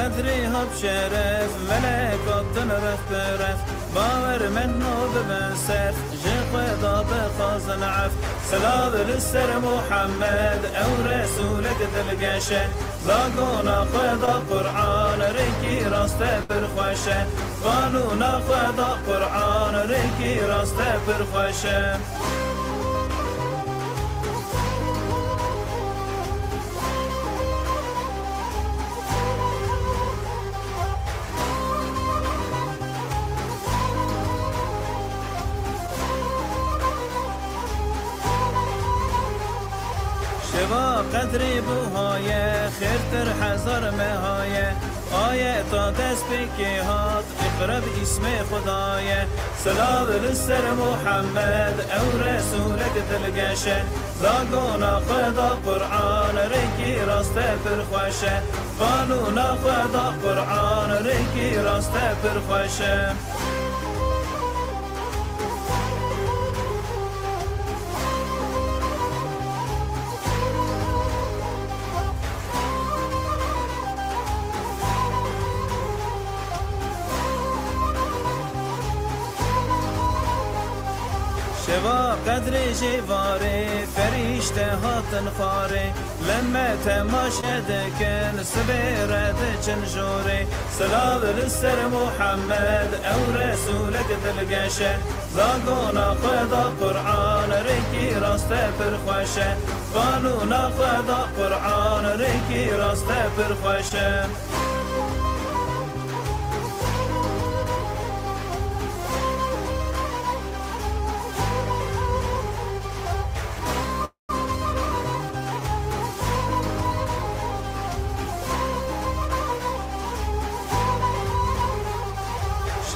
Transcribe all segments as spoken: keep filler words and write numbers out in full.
Qedrî hap şeref, melek hatin ref bi ref. Bawer mend no bibin ser, ji Xweda bixwazin ef. Silav li ser Muhammed, ew Resûlek dilgeş e. Zagona Xweda Qur'an, rêkî rast e pir xweş e. Qanûna Xweda Qur'an, rêkî rast e pir xweş e. Şeva qedrî buha ye, xêrtir hezar meha ye. Ayeta dest pêkê hat, Îqra bi îsmê Xuda ye. Silav li ser Muhammed, ew Resûlek dilgeş e. Zagona Xweda Qur'an, rêkî rast e pir xweş e. Qanûna Xweda Qur'an, rêkî rast e pir xweş e. Şeva qedrê jê varê, ferîşte hatin xwarê. Leme temaşe dikin, sibê re diçin jorê. Silav li ser Muhammed, ew Resûlek dilgeş e. Zagona Xweda Qur'an, rêkî rast e pir xweş e. Qanûna Xweda Qur'an, rêkî rast e pir xweş e.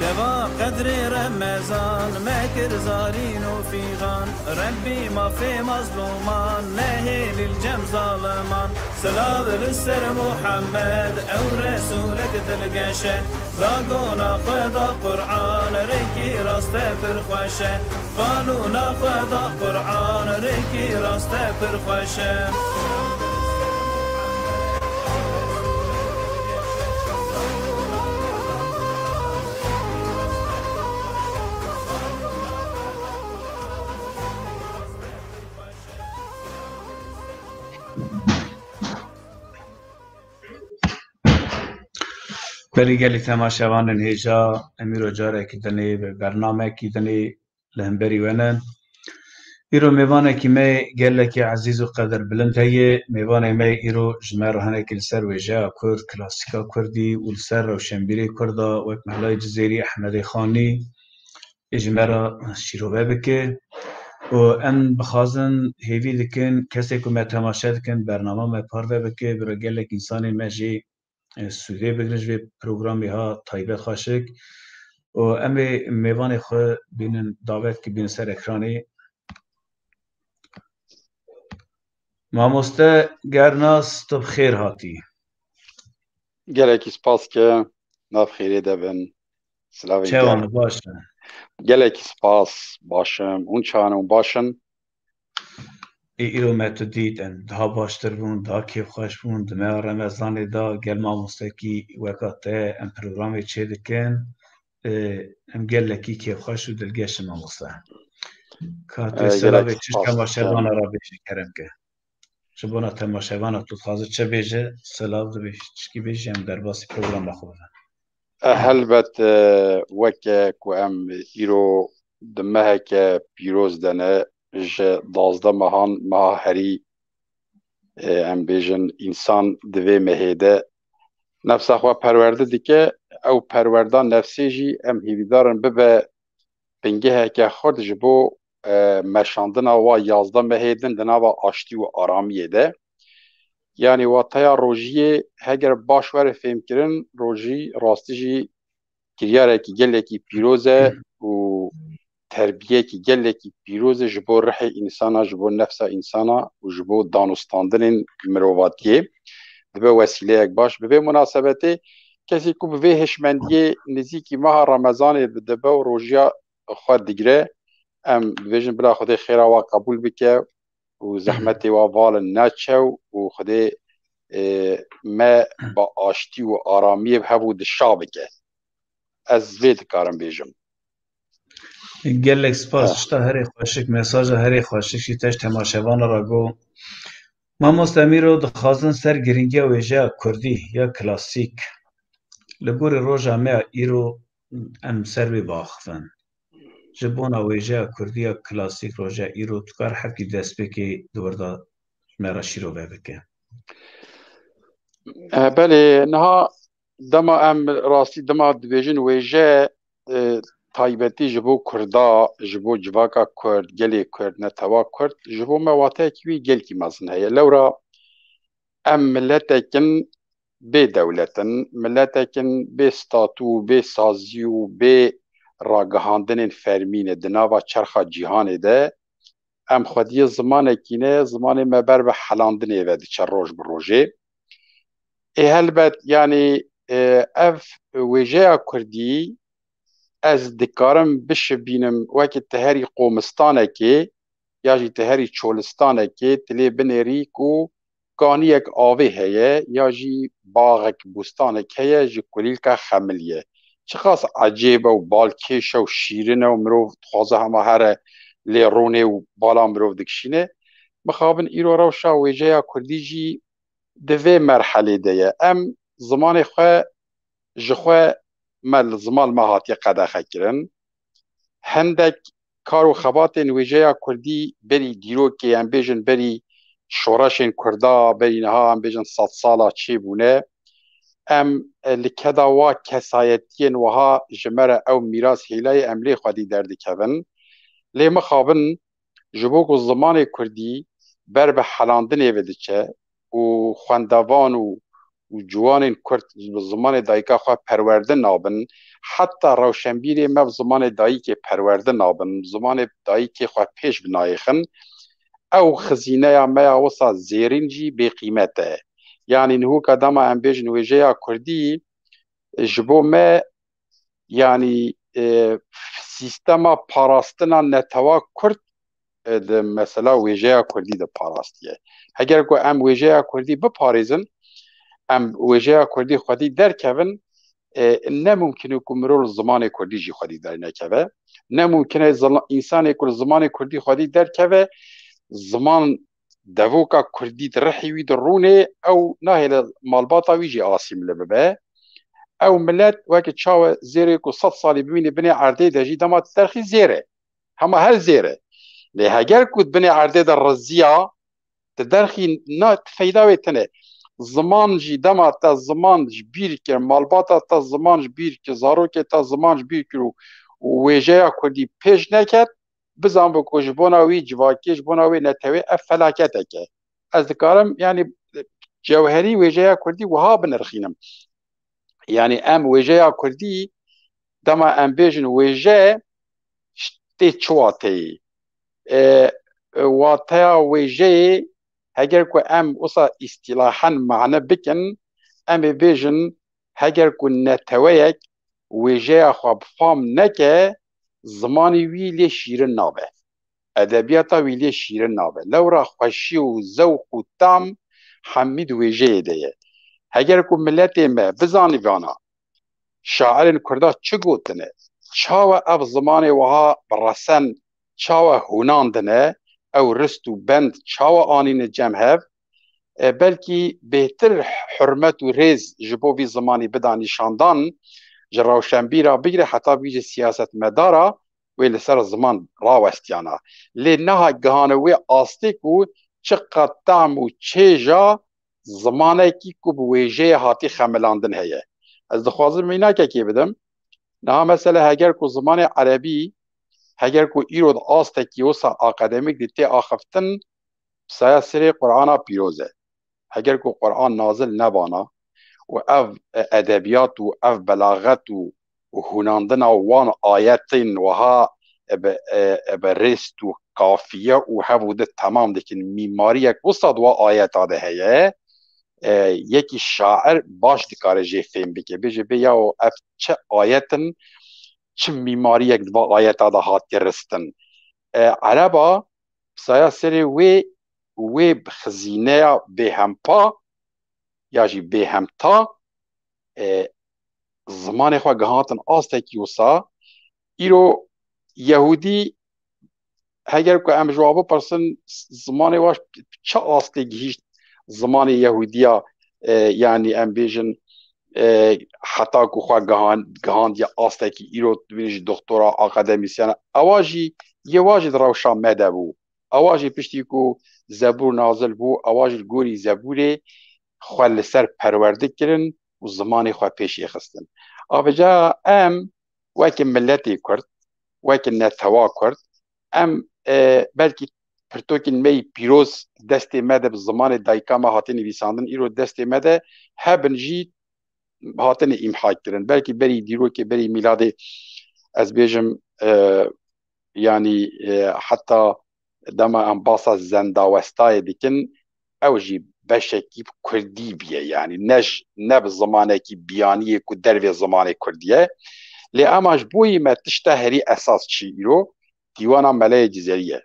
Şeva qedrê Remezan, me kir zarîn û fîxan. Rebbî mafê mazlûman, nehêlî li cem zaliman. Silav li ser Muhammed, ew Resûlek dilgeş e. Zagona Xweda Qur'an, rêkî rast e pir xweş e. Qanûna Xweda Qur'an, rêkî rast e pir xweş e. Belê gelî temaşevanên hêja, em îro carekî dinê bi bernamekî dinê li hemberî we ne. Îro mêvanekî me gelekî ezîz û qedirbilind heye. Mêvanê me îro ji me re hinekî li ser wêjeya Kurd, klasîka Kurdî û li ser rewşenbîrê Kurda wek Mehlayê Cizêrî, Ehmedê Xanî, ê ji me re şîrove bike. Û em bixwazin, hêvî dikin, kesê ku me temaşe dikin, bernama me parve bike, bira gelek însanên me jî, e, sûdê bigrin ji vê programê ha taybet xweşik. Û em ê mêvanê xwe bînin, davet ki bînin ser ekranê. Mamoste Gernas, tu bi xêr hatî. Gelekî spas ke nav xêrê de bin. Silavên Çawan germ. Baş e. Gelekî spas, baş im. Hûn çawan in, hûn baş in? Ê, îro me tu dît, em daha baştir bûn, daha kêfxweş bûn. Di me Remezanê de gel mamostekî weka te em programê çêdikin. Ê, em gelekî kêfxweş û dilgeş in, mamoste. Ka tu Ê, selavê gelekî çi spas temaşevana dikim. Re bêjî, kerem ke. Ji bona temaşevana tu dixwaze çi bêje, silav dibêjî, tişkî bêjî, em derbasî programa xwe bikin. E, helbet, e, weke ku em îro di meheke pîroz de ne, ji dazdeh mehan, meha herî, e, em bêjin, însan di vê mehê de nefsa xwe perwerde dike, ew perwerda nefsê jî em hêvîdar in bibe bingeheke xurt ji bo, e, meşandina wa yazdeh mehê din di nava aştî û aramiyê de. Yanî wateya rojiyê, heger baş were fêmkirin, rojî rastî jî kiryarekî gelekî pîroz e û terbiyekî gelekî pîroz e ji bo rihê însana, ji bo nefsa însana û ji bo danûstandinên mirovatiyê. Dibe wesîleyek baş. Bi vê munasebetê kesê ku bi vê hişmendiyê nêzîkî meha Remezanê dibe û rojiya xwe digire, em dibêjin bila Xwedê xêra wa qebûl bike û zehmetê wa vala neçe û Xwedê e, me bi aştî û aramiyê bi hev û dişa bike. Ez vê dikarim bêjim. Gelek spas. Tişta herê xweşik, mesaja herê xweşik jî teş temaşevana re got. Mamoste Mîro, dixwazin ser girîngiya wêjeya kurdî ya klasîk. Li gorî roja me ya îro em ser wê biaxivin. Ji bona wêjeya kurdî ya klasîk roja îro tu kar hebkî destpêkê di wir de me re şîrove bike. E, belê, niha dema em rastî dema dibêjin wêje, e, taybetî ji bo Kurda, ji bo civaka Kurd, gelê Kurd, netewa Kurd, ji bo me wateyekî wî gelkî mezin heye. Lewra em miletek in bê dewlet in, miletek in bê statû, bê sazî û bê ragihandinên fermî ne di nava çerxa cîhanê de. Em xwediyê zimanekî ne, zimanê me ber bi helandinê ve diçe roj bi rojê. Ê helbet, yanî, e, ev wêjeya kurdî ez dikarim bişibînim wekî teherî qomistanekê ya jî teherî çolistanekê, tu lê binêrî ku kaniyek avê heye ya jî baxek, bûstanek heye, ji kulîlka xemilî ye. Çiqas ecêb e û balkêş e û şîrin e û mirov dixwaze hema here lê rûnê û bala mirov dikişîne. Mixabin îro rewşa wêjeya kurdî jî di vê merhelê de ye. Em zimanê xwe ji xwe me li ziman me hatiye qedexe kirin. Hindek kar û xebatên wêjeya kurdî berî dîrokê, em bêjin berî şoreşên kurda, berî niha em bêjin sedsala çêbûne. Em, e, li keda wa kesayetiyên wiha ji me re ew mîras hêlayê em lê xwedî derdikevin. Lê mixabin ji bo ku zimanê kurdî ber bi helandinê ve diçe û xwendevan û, û ciwanên kurd bi zimanê dayika xwe perwerde nabin, heta rewşenbîrê me bi zimanê dayikê perwerde nabin, zimanê dayikê xwe pêş bi nayêxin, ew xizîneya me ya wisa zêrîn jî bêqîmet e. Yanî nihoka dema em bêjin wêjeya kurdî, ji bo me yanî, e, sîstema parastina netewa kurd, e, di mesela wêjeya kurdî de parastiye. Heger ku em wêjeya kurdî biparêzin, em wêjeya kurdî xwedî derkevin, e, ne mumkin e ku mirov li zimanê kurdî jî xwedî dernekeve. Ne mumkin e zila-, însanê ku li zimanê kurdî xwedî derkeve, ziman devoka kurdî di rihî wî de rûnê, ew nahêle malbata wî jî asîmle bibe. Ew milet weke çawe zêrê ku sed salî bimîne binê erdê de jî dema tu derxî zêr e. Hema her zêr e. Lê heger ku binê erdê de riziya, tu derxî na, tu feyda wê tine. Ziman jî dema te ziman ji bîr kir, malbata te ziman ji bîr kir, zarokê te ziman ji bîr kir û, û wêjeya kurdî pêş neket, bizan ku ji bona wî civakê, ji bona wê netewê ev felaketek e. Ez dikarim, yanî, cewherî wêjeya kurdî wiha binirxînim. Yanî em wêjeya kurdî, dema em bêjin wêje, tê çi wateyê? E, e, wateya wêjeyê, heger ku em wisa îstîlahen mane bikin, em ê bêjin, heger ku neteweyek wêjeya xwe bi fam neke, zimanê wî lê şîrin nabe. Edebiyata wî lê şîrin nabe. Lewra xweşî û zewq û tam hemî di wêjeyê de ye. Heger ku miletê me bizanî vana şairên kurda çi gotine, çawa ev zimanê wiha bi resen çawa hûnandine, ew rist û bend çawa anîne cem hev, e, belkî bêhtir hurmet û rêz ji bo vî zimanî bida nîşandan, ji rewşenbîra bigire heta bigihîje siyasetmedara wê li ser ziman rawestiyana. Lê niha gihane wê astê ku çiqas tam û çêja zimanekî ku bi wêjeyê hatî xemilandin heye. Ez dixwazim mînakekê bidim. Niha mesele heger ku zimanê erebî, heger ku îro di astekî wisa akademîk de tê axiftin, bi saya serê Qur'ana pîroz e. Heger ku Qur'an nazil nebana û ev, e, edebiyat û ev belaxet û, û hûnandina wan ayetên wiha, e, bi, e, e, bi rêst û kafiye û hev û di temam dikin, mîmariyek wisa di wa ayeta de heye, e, yekî şair baş dikare jê fêm bike. Bêje bê yaw ev çi ayet in, çi mîmariyek di va ayeta de hatiye ristin. E, ereba saya serê wê, wê xizîneya bêhempa, ya jî bêhemta, e, zimanê xwe gihantin astekî wisa. Îro Yehûdî, heger ku em ji wan bipirsin, zimanê wa çi astê gihîşt zimanê Yehûdiya, e, yanî em bêjin, e, heta ku xwe gihan-, gihandiye astekî îro dibînin jî doktora, akademîsyen, ewa jî, yê wa jî di rewşa me de bû. Ewa jî piştî ku Zebûr nazil bû, ewa jî li gorî Zebûrê xwe li ser perwerde kirin û zimanê xwe pêşê xistin. Avêca em weke miletê Kurd, weke netewa Kurd, em, e, belkî pirtokên me yî pîroz destê me de bi zimanê dayika me hatine nivîsandin, îro destê me de hebin jî hatine îmha kirin. Belkî berî dîrokê, berî mîladê, ez bêjim, e, yanî, e, heta dema em basa zendawestayê dikin, ew jî beşekî kurdî biye, yanî ne ji, ne bi zimanekî biyanî ye ku dervê zimanê kurdî ye. Lê ema ji bo yî me tişta herî esas çi îro? Dîwana Meleyê Cizerî ye.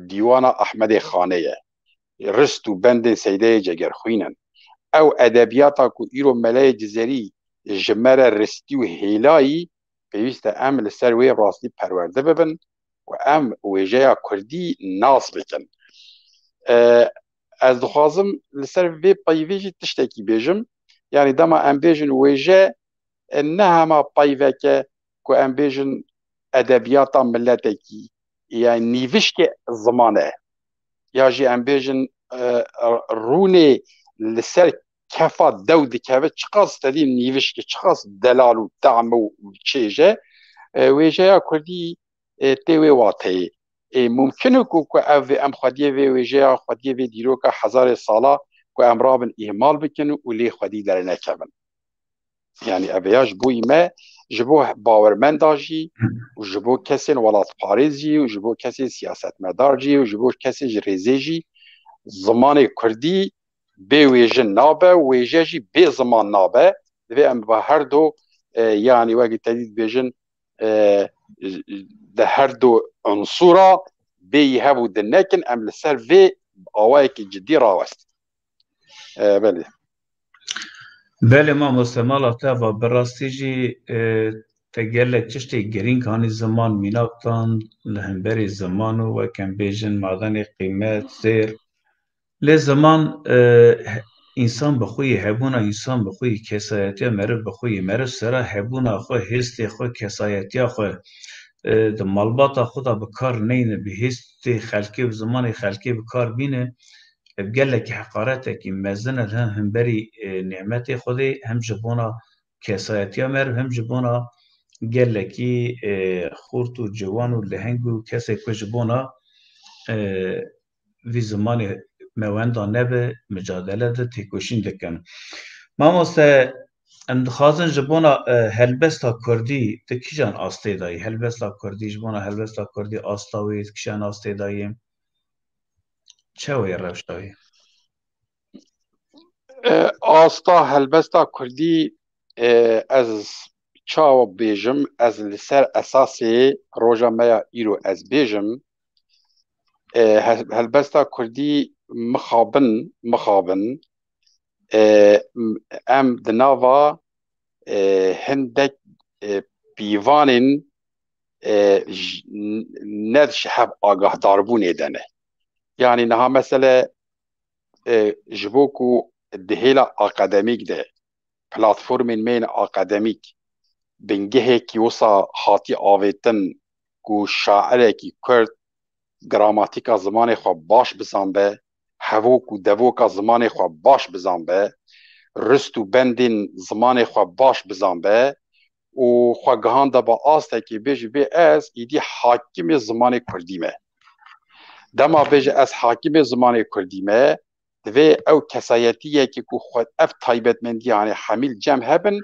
Dîwana Ehmedê Xanê ye. Rist û bendên Seydeyê Cegerxwîn in. Ew edebiyata ku îro Meleyê Cizerî ji me re ristî û hêlayî, pêwîst e em li ser wê rastî perwerde bibin û em wêjeya kurdî nas bikin. E, ez dixwazim li ser vê peyvê jî tiştekî bêjim. Yanî dema em bêjin wêje, e, ne hema peyveke ku em bêjin edebiyata miletekî, yanî nîvişkê ziman e. Ya jî em bêjin, e, rûnê li ser kefa dew dikeve, çiqas tedî nîvişkê, çiqas delal û tam û çêj e, e, wêjeya kurdî, e, tê wê wateyê. E, mumkin e ku, ku ev vê, em xwediyê vê wêjeya, xwediyê vê dîroka hezarê sala ku em rabin îhmal bikin û lê xwedî dernekevin. Yanî ev ya ji bo me, ji bo bawermenda jî û ji bo kesên welatparêz jî û ji bo kesên siyasetmedar jî û ji bo kesên ji rêzê jî zimanê kurdî bê wêje nabe û wêje jî bê ziman nabe. Divê em bi her do, e, yanî wekî tedî dibêjin, e, di her du unsura bêyî hev û din nekin, em li ser vê awayekî cidî rawestin. E, belê. Belê mamoste, mala te va bi rastî jî, e, te gelek tiştê girîng hanî ziman mînak dan li hemberî ziman û wek em bêjin madenê qîmet, zêr. Lê ziman, e, he-, însan bi xwe yê hebûna, însan bi xwe yê kesayetiya meriv bi xwe yê meriv sera hebûna xwe, hêstê xwe, kesayetiya xwe, e, di malbata xwe de bi kar neyne, bi hêstê xelkê, bi zimanê xelkê bi kar bîne, ev gelekî heqaretekî mezin e li hem hemberî, e, nîmetê Xwedê, hem ji bona kesayetiya meriv, hem ji bona gelekî, e, xurt û ciwan û leheng û kesê ku ji bona, e, vî zimanê me wenda nebe, micadele de têkoşîn dikin. Mamoste, em dixwazin ji bona, e, helbesta kurdî di kîjan astê de yî? Helbesta kurdî, ji bona helbesta kurdî asta wê di kîjan astê de yî? Çawa ye rewşa wê? E, asta helbesta kurdî, e, ez çawa bêjim, ez li ser esasê roja me ya îro ez bêjim, e, hel-, helbesta kurdî mixabin, mixabin, e, m-, em di nava, e, hindek, e, pîvanên, e, j-, n-, ne ji hev agahdarbûnê de ne. Yanî niha mesele, e, ji bo ku di hêla akademîk de platformên me yên akademîk bingehekî wisa hatî avêtin ku şairekî kurd gramatîka zimanê xwe baş bizanbe, hevok û devoka zimanê xwe baş bizanbe, rist û bendên zimanê xwe baş bizanbe û xwe gihanda ba astekê bêjî bê ez îdî hakimê zimanê kurdî me. Dema bêje ez hakimê zimanê kurdî me, divê ew kesayetiyekî ku xwe ev taybetmendiyê hanê hemîl cem hebin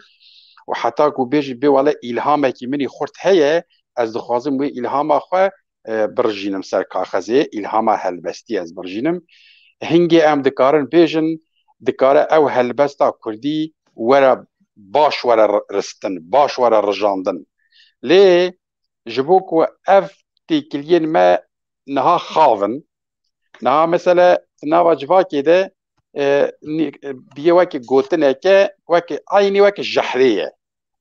û heta ku bêjî bê wele îlhamekî min î xurt heye, ez dixwazim wê îlhama xwe, e, birijînim ser kaxezê, îlhama helbestî ez birijînim. Hingê em dikarin bêjin, dikare ew helbesta kurdî were baş were ri-, ristin, baş were rijandin. Lê ji bo ku ev têkiliyên me niha xav in, niha mesele di nava civakê de, e, nî-, e, biyê wekî gotineke, wekî, eynî wekî jehrê ye.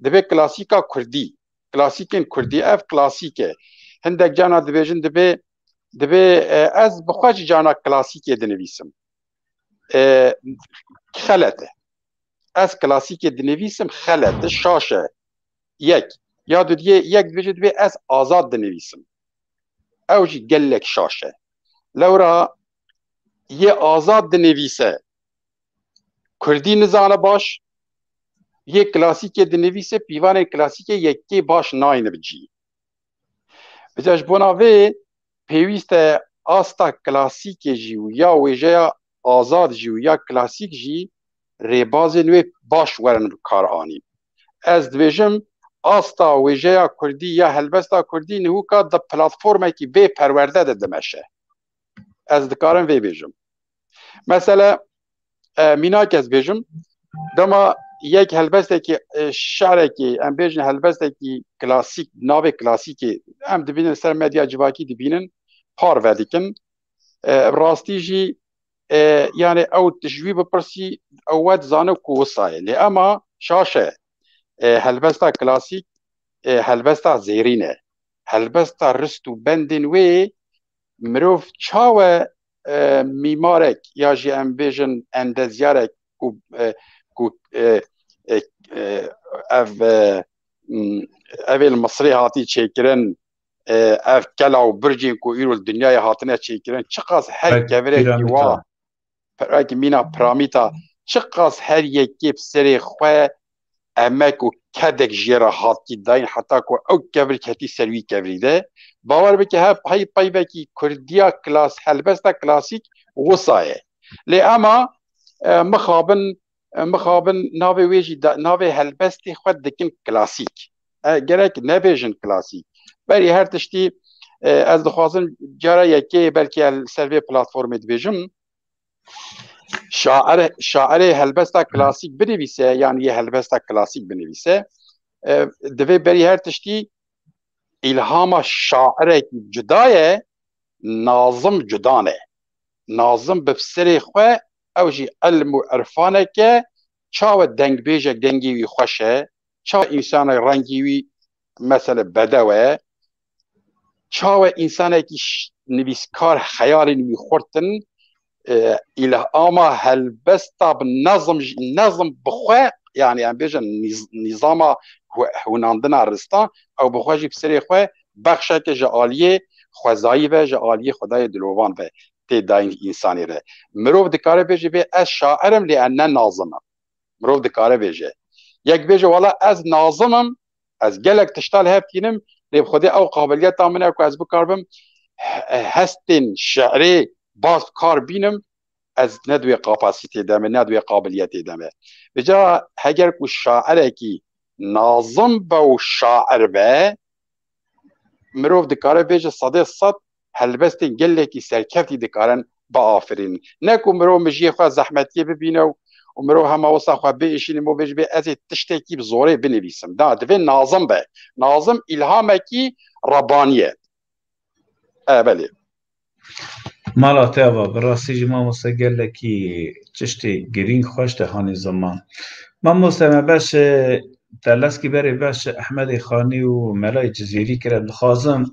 Dibê klasîka kurdî, klasîkên kurdî, ev klasîk e. Hindek cana dibêjin, dibê, dibê, e, ez bi xwe jî cana klasîkê dinivîsim. E, xelet e. Ez klasîkê dinivîsim, xelet e, şaş e. Yek. Ya dudiyê, yek dibêje, dibê ez azad dinivîsim. Ew jî gelek şaş e. Lewra yê azad dinivîse, kurdî nizane baş, yê klasîkê dinivîse, pîvanên klasîkê yekê baş nayne bi cî. Vêca ji bona vê pêwîst e asta klasîkê jî û ya wêjeya azad jî û ya klasîk jî rêbazên wê baş werin bi kar anîn. Ez dibêjim, asta wêjeya kurdî ya helbesta kurdî nihûka di platformekî bê perwerde de dimeşe. Ez dikarim vê bêjim. Mesela, e, mînak ez bêjim, dema yek helbestekî, e, şarekî, em bêjin helbestekî klasîk, navê klasîkê, em dibînin ser medya civakî dibînin, parve dikin. E, rastî jî, e, yani ew tu ji wî bipirsî, ew we dizane ku wisa ye. Lê ema şaş e. E, helbesta klasîk, e, helbesta zêrîn e. Helbesta rist û bendên wê mirov çawe, e, mîmarek ya jî em bêjin endezyarek ku, e, ku, e, e, e, ev, e, m, ev ê li Misrê hatî çêkirin, e, ev kela û bircên ku îro li dinyayê hatine çêkirin, çiqas her Pek kevirekî piramîda. wa, pir-, wekî mîna piramîta, çiqas her yekê bi serê xwe emek û kedek jê re hatî dayîn, heta ku ew kevir ketî ser wî kevirî de. Bawer bike, he, hey peyvekî kurdiya klas-, helbesta klasîk wisa ye. Lê ema, e, mixabin, e, mixabin navê wê jî da-, navê helbestê xwe dikin klasîk. E, gerek nebêjin klasîk. Berî her tiştî, e, ez dixwazim cara yekê belkî ez li ser vê platformê dibêjim. Şair, şairê helbesta klasîk binivîse, yan yê helbesta klasîk binivîse, e, divê berî her tiştî îlhama şairekî cuda ye, nazim cuda ne. Nazim bi serê xwe, ew jî ilm û irfanek e, çawe dengbêjek dengê wî xweş e, çawe însanek rengî wî, mesele, bedew e, çawe însanekî ş-, nivîskar xeyalên wî xurt in, e, îlhama helbesta bi nezm jî, nezm bi xwe, yani em bêjin nîz-, nîzama hwe-, hûnandina ristan, ew bi xwe jî bi serê xwe bexşeke ji aliyê xwezayî ve, ji aliyê Xwedayê dilovan ve tê dayîn însanê re. Mirov dikare bêje, bê ez şair im, lê ez ne nazim im. Mirov dikare bêje. Yek bêje, wela ez nazim im, ez gelek tişta li hev tînim, lê bi Xwedê ew qabiliyeta min e ku ez bikaribim he-, hestên şi'rê bas bi kar bînim, ez ne di wê kapasitê de me, ne di wê qabiliyetê de me. Vêca heger ku şairekî nazim be û şair be, mirov dikare bêje sedê sed helbestên gelekî serkeftî dikarin biafirînin. Ne ku mirov mijiyê xwe zehmetiyê bibîne û, û mirov hema wisa xwe biêşîne, mirov bêje, bê ez ê tiştekî bi zorê binivîsim. Na, divê nazim be. Nazim îlhamekî Rebanî ye. E, belê. Mala te ava, bi rastî jî mamoste gelekî tiştê girîng xweş te hanî ziman. Mamoste me beş, e, te leskî berê beş Ehmedê Xanî û Melayê Cizîrî kire. Dixwazim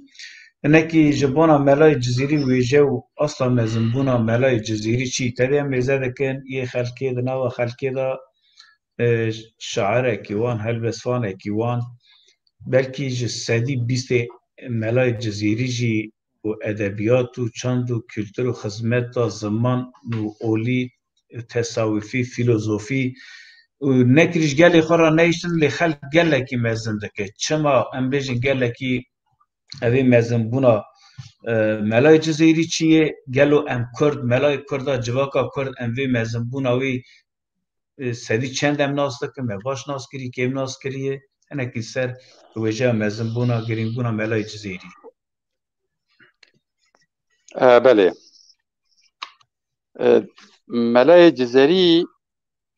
hinekî ji bona Melayê Cizîrî wêje û asla mezinbûna Melayê Cizîrî çi? Tevî em mêze dikin, yê xelkê di nava xelkê de, e, şairekî wan, helbestvanekî wan, belkî ji sedî bîstê Melayê Cizîrî jî û edebiyat û çand û kultur û xizmeta ziman û olî, tesawifî, filozofî û nekirî ji gelê xwe re nehiştin, lê xelk gelekî mezin dike. Çima em bêjin gelekî evê mezinbûna, e, Melayê Cizîrî çi ye? Gelo em Kurd, Melayê Kurda, civaka Kurd, em vê mezinbûna wî, e, sedî çend em nas dikin, me baş nas kirî, kêm nas kiriye? Hinekî ser wêjeya mezinbûna, girîngbûna Melayê Cizîrî. E, belê. E, Melayê Cizêrî,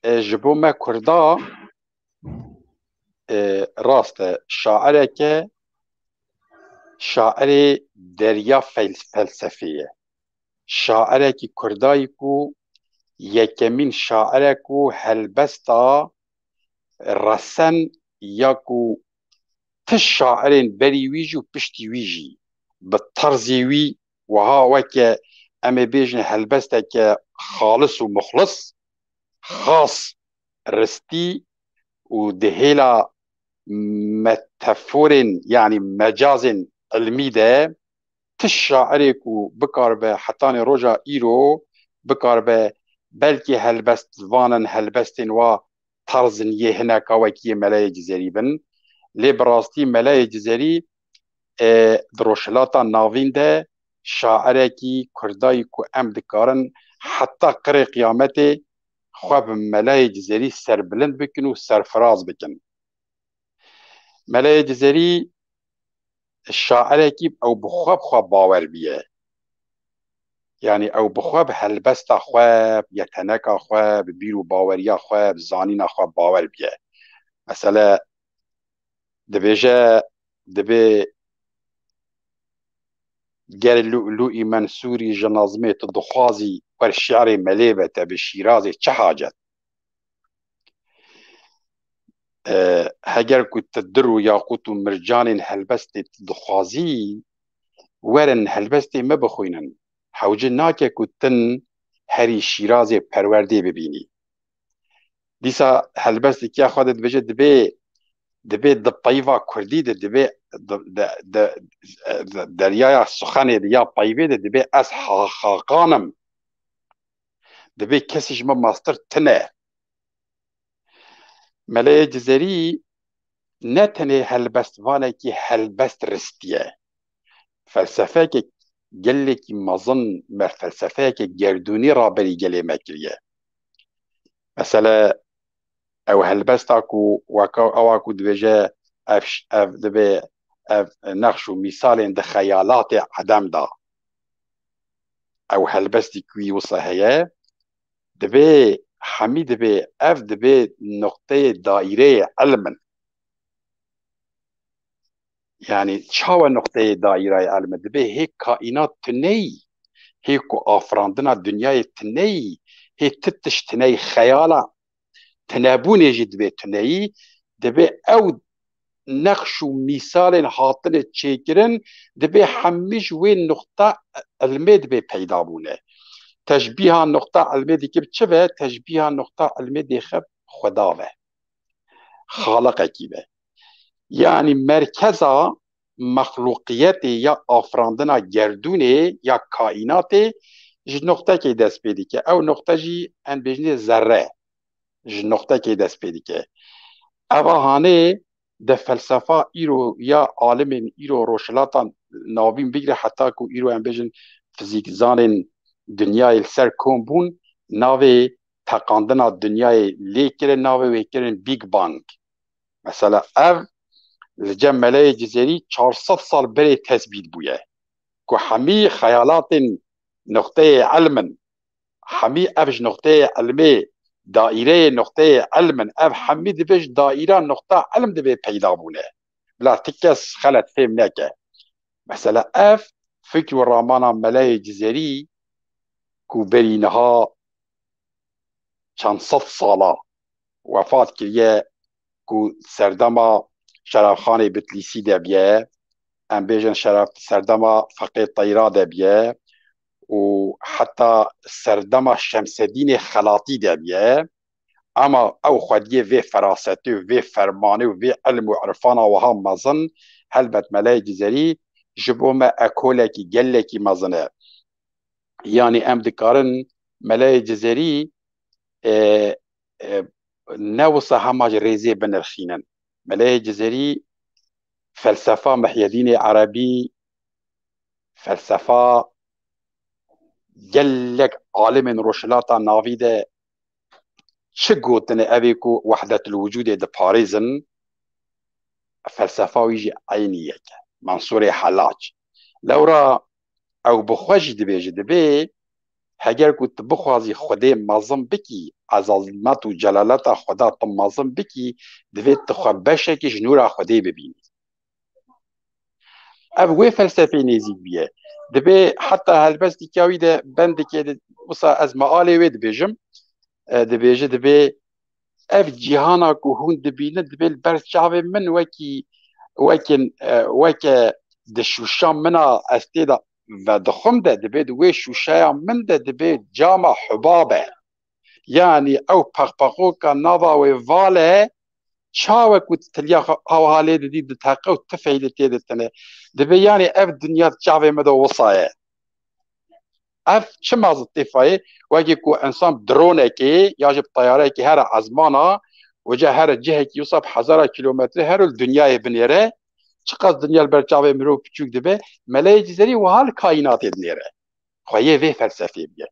e, ji bo me Kurda, e, rast e, şaireke, şairê derya fel-, felsefê ye. Şairekî Kurda yî ku yekemîn şair e ku helbesta resen ya ku ti şairên berî wî jî û piştî wî jî bi terzê wî wiha weke em ê bêjin helbesteke xalis û muxlis, xas ristî û di hêla metaforên, yanî mecazên ilmî de ti şairê ku bikaribe hetanê roja îro bikaribe belkî helbestvanin helbestên wa terzin yê hineka wekî yê Meleyê Cizêrî bin. Lê bi rastî Meleyê Cizêrî, e, di Rojhilata Navîn de şairekî Kurdayî ku em dikarin heta qirê qiyametê xwe bi Meleyê Cizêrî serbilind bikin û serfiraz bikin. Meleyê Cizêrî şairekî ew bi xwe bi xwe bawer biye. Yanî ew bi xwe bi helbesta xwe, bi yeteneka xwe, bi bîr û baweriya xwe, bi zanîna xwe bawer biye. Mesele dibêje, dibê ger Lû'lû'î Mensûrî ji nazmê tu dixwazî wer şi'rê melê be te bi Şîrazê çi hacet? E, heger ku tu dir û yaqût û mircanên helbestê tu dixwazî, werin helbestê me bixwînin. Hewce nake ku tin herî Şîrazê perwerdê bibînî. Dîsa helbestêkiya xwe de dibêje, dibê, dibê di peyva kurdî de, dibê di, de, de, de, deryaya suxenê de ya peyvê de dibê ez ha-, haqan im. Dibê kesî ji min mastir tine. Meleyê Cizêrî ne tenê helbestvanekî helbest ristiye. Felsefeyeke gelekî mezin me felsefeyeke gerdûnî raberî gelê me kiriye. Mesele ew helbesta ku weka ewa ku dibêje ev ş-, ev dibê ev nexş û mîsalên di xeyalatê edem de. Ew helbestî ku wî wisa heye, dibê hemî dibê ev dibê nuqteyê daîreyê ilm in. Yanî çawa nuqteyê daîrayê ilm e? Dibê hê kaînat tuneyî, hê ku afirandina dinyayê tuneyî, hê ti tişt tuneyî, xeyala tunebûnê jî dibê tuneyî, dibê ew nexş û mîsalên hatine çêkirin, dibê hemî ji wê nuqta ilmê dibê peyda bûne. Teşbîha nuqta ilmê dike bi çi ve? Teşbîha nuqta ilmê dêxe bi Xweda ve. Xaliqekî ve. Yanî merkeza mexlûqiyetê ya afirandina gerdûnê ya kaînatê ji noqtekê dest pê dike. Ew noqte jî em bêjinê zerre ji noqtekê dest pê dike. Eva hanê de felsefa îro ya alimên îro Rojhilata Navîn bigire heta ku îro em bêjin fizîkzanên dinyayê li ser kom bûn, navê teqandina dinyayê lê kirin, navê wê kirin Big Bang. Mesela ev li cem Meleyê Cizêrî çar sed sal berê tesbît bûye ku hemî xeyalatên noqteyê ilm in. Hemî ev ji noqteyê ilmê, daîreyê noqteyê ilm in. Ev hemî dibê ji daîra noqta ilm dibê peyda bûne. Bila ti kes xelet fêm neke. Mesela ev fikr û ramana Meleyê Cizêrî ku berî niha çend sed sala wefat kiriye, ku serdema Şerafxanê Bitlîsî de biye, em bêjin şeref-, serdema Feqê Teyra de biye û heta serdema Şemsedînê Xelatî de biye. Ema ew xwediyê vê ferasetê û vê fermanê û vê ilm û irfana wiha mezin, helbet Meleyê Cizêrî ji bo me ekolekî gelekî mezin e. Yanî em dikarin Meleyê Cizêrî, e, e, ne wisa hema ji rêzê binirxînin. Meleyê Cizêrî felsefa Mihyedînê Erebî, felsefa gelek alimên Rojhilata Navî de çi gotine, ev ê ku wehdetul wicûdê diparêzin, felsefa wî jî eynî yek e. Mansurê Helac. Lewra ew bi xwe jî dibêje, dibê heger ku tu bixwazî Xwedê mezin bikî, ezamet û celaleta Xweda tu mezin bikî, divê tu xwe beşekî ji nûra Xwedê bibînî. Ev wê felsefeyê nêzîk bûye. Dibê heta helbestîka wî de bendikê de, wisa ez mealê wê dibêjim. e, dibêje, dibê ev cîhana ku hûn dibînin, dibê li ber çavê min wekî, wekî, e, weke di şûşa min a ez tê de vedixwim de, dibê di wê şûşeya min de dibê cama hubab e. Yanî ew pexpexoka nava wê val e, çawe ku tiliya xwe ew halê didî diteqe û tifeylê tê de tine. Dibê yanî ev dinya di çavê me de wisa ye. Ev çima zitîfayê? Wekî ku insan dronekê ya jî bi teyarekê here ezmana, wece here cihekî wisa bi hezara kilometre her li dinyayê binêre, çiqas dinya li ber çavê mirov piçûk dibe, Meleyê Cizerî wiha li kaînatê dinêre. Xweyê vê felsefê bûye.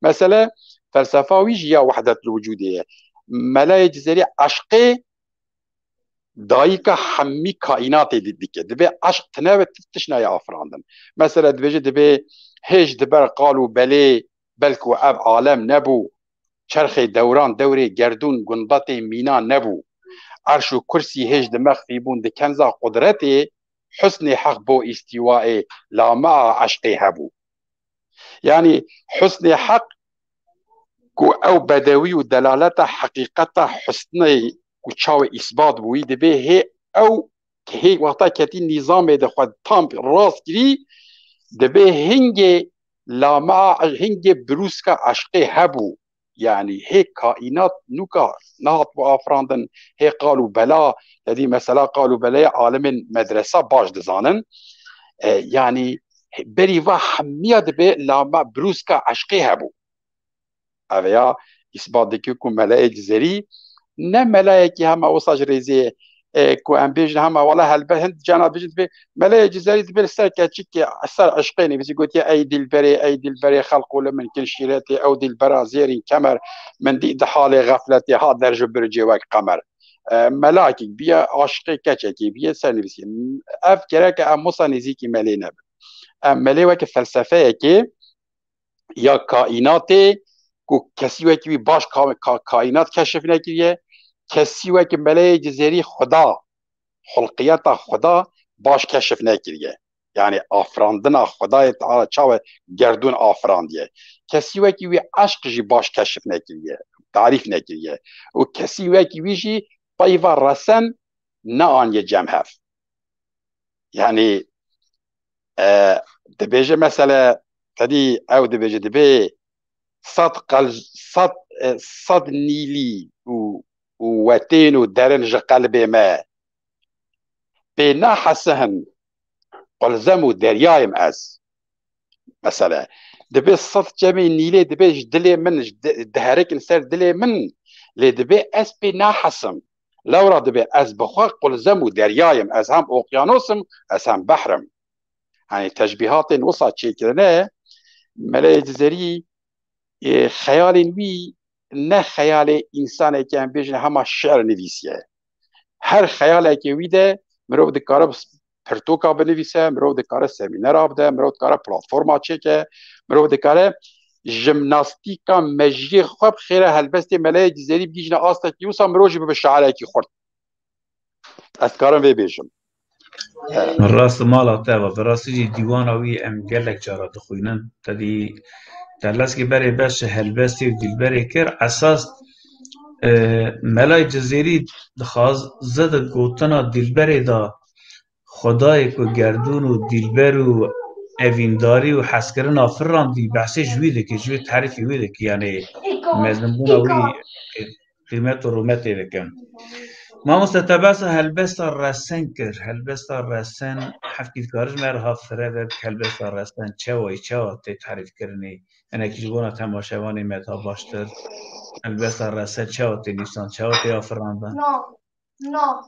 Mesele, felsefa wî jî ya wehdet li wicûdê ye. Meleyê Cizerî eşqê dayika hemî kaînatê di-, dike. Dibê eşq tine ve ti-, tişt nayê afirandin. Mesele dibêje, dibê hêj di ber qal û belê, belku ev alem nebû, çerxê dewran dewrê gerdûn gundetê mîna nebû. Erş û kursî hêj di mexfî bûn di kenza qudretê, husnê heq bo îstîwaê lamea eşqê hebû. Yanî husnê heq ku ew bedewî û delaleta heqîqeta husnê ku çawe îsbat bûyî, dibê hê ew hê wexta ketî nîzamê de xwe tam rast kirî, dibê hingê lama, hingê birûska eşqê hebû. Yanî hê kaînat nûka nehatbû afirandin, hê qal û bela, te dî mesela qal û beleyê alimên medresa baş dizanin. E, yanî berî va hemiya dibê lama birûska eşqê hebû. Ev ya îsbat dike ku Meleyê Cizerî ne melayekî hema wisa ji rêzê ye, e, ku em bêjin hema wala helbet hin cana bêjin dibê Meleyê Cizerî dibê li ser keçikê, ser eşqê nivîsî, gotiye, "Ey dilberê, ey dilberê xelqo li min kin şîretê, ew dilbera zêrîn kemer, min dî di halê xefletê, hat der ji bircê wek qemer." E, melakek biye, aşiqê keçekê biye, ser nivîsî. Ev gereke em wisa nêzîkî Melê nebin. Em Melê weke felsefeyekê ya kaînatê ku kesî wekî wî baş ka-, ka-, kaînat keşif nekiriye, kesî wekî Meleyê Cizêrî Xuda, xulqiyeta Xuda baş keşif nekiriye. Yanî afirandina Xudayê Teala çawe gerdûn afirandiye. Kesî wekî wî eşq jî baş keşif nekiriye, tarîf nekiriye. Û kesî wekî wî jî peyva resen neaniye cem hev. Yanî, e, dibêje mesele, tedî ew dibêje, dibê sed qel-, sed, e, sed nîlî û, û wetên û derin ji qelbê me pê nahesihin, qulzem û deryayim ez. Mesele, dibê sed çemê nîlê dibê ji dilê min, ji di-, diherikin ser dilê min, lê dibê ez pê nahesim. Lewra dibê ez bi xwe qulzem û deryayim, ez hem oqyanos im, ez hem behr im. Hani teşbîhatên wisa çêkirine, Meleyê Cizerî, e, xeyalên wî ne xeyalê însanekî em bêjin hema şi'r nivîsiye. Her xeyalekê wî de mirov dikare pirtûka binivîse, mirov dikare semînera bide, mirov dikare platforma çêke, mirov dikare jimnastîka mejiyê xwe bi xêra helbestê Meleyê Cizerî bigihîjne astekî wisa mirov jî bibe şairekî xurt. Ez dikarim vê bêjim. Rast mala te ve. Bi rastî jî dîwana wî em gelek cara dixwînin. Te dî te leskî berê beş helbestê û dilberê kir. Esas, e, Melay Cizêrî dixwaze di gotina dilberê de Xwedayê ku gerdûn û dilber û evîndarî û hezkirina firandî behsê ji wî dike, ji wî terîfê wî dike. Yanî mezinbûna wî qîmet û rûmetê dikin. Mamoste, te behsa helbesta resen kir. Helbesta resen, hevkî dikarin me re ha fireve bik, helbesta resen çawa yî, çawa tê terîfkirinê? Hinekî ji bona temaşevanê me daha baştir. Helbesta resen çawa tê nivîsan, çawa tê afirandan? No, no.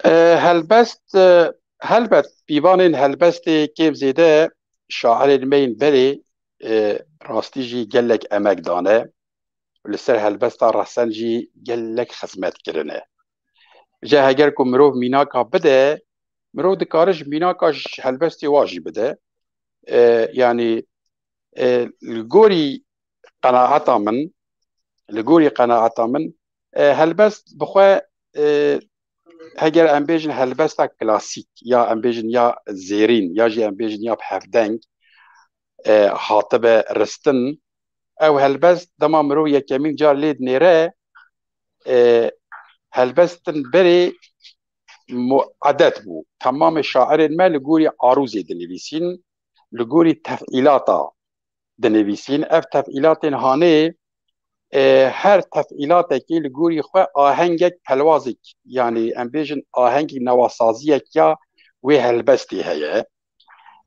E, helbest, e, helbet, pîvanên helbestê kêm zêde şairên me yên berê, e, rastî jî gelek emek dane. Li ser helbesta resen jî gelek xizmet kirine. Ji heger ku mirov mînaka bide, mirov dikare ji mînaka ji helbestê wa jî bide. E, yanî, e, li gorî qenaeta min, li gorî qenaeta min, e, helbest bi xwe, e, heger em bêjin helbesta klasîk, ya em bêjin ya zêrîn, ya jî em bêjin ya bi hevdeng, e, hatibe ristin, Ew helbest dema mirov yekemîn car lê dinêre, e, helbestin berê muedet bû. Temamê şairên me li gorî arûzê dinivîsîn, li gorî tefîlata dinivîsîn. Ev tefîlatên hanê, e, her tefîlatekî li gorî xwe ahengek pelwazek, yanî em bêjin ahengek newasaziyek ya wê helbestê heye.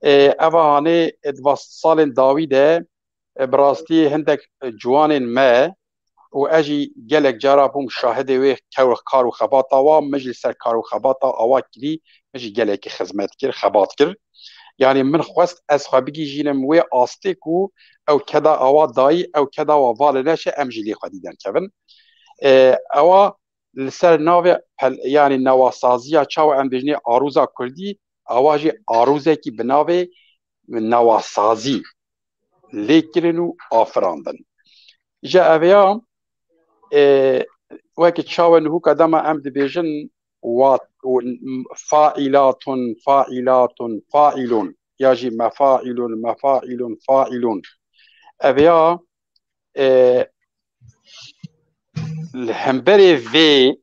E, eva hanê, e, di va salên dawî de, e, bi rastî hindek, e, ciwanên me û ez jî gelek cara bûm şahidê wê kew-, kar û xebata wan, min jî li ser kar û xebata awa kirî, min jî gelekî xizmet kir, xebat kir. Yanî min xwest ez xwe bigihîjînim wê astê ku ew keda awa dayî, ew keda wa va li neşe, em jî lê xwedî derkevin. E, ewa li ser navê pel-, yanî newasaziya çawa em dibêjinê arûza kurdî, ewa jî arûzekî bi navê newasazî lê kirin û afirandin. Ji eveya, e, wekî çawa nihûka dema em dibêjin, wa-, û, failatun, failatun, failun, ya jî mefailun, mefailun, failun. Eveya, e, li hemberê vê,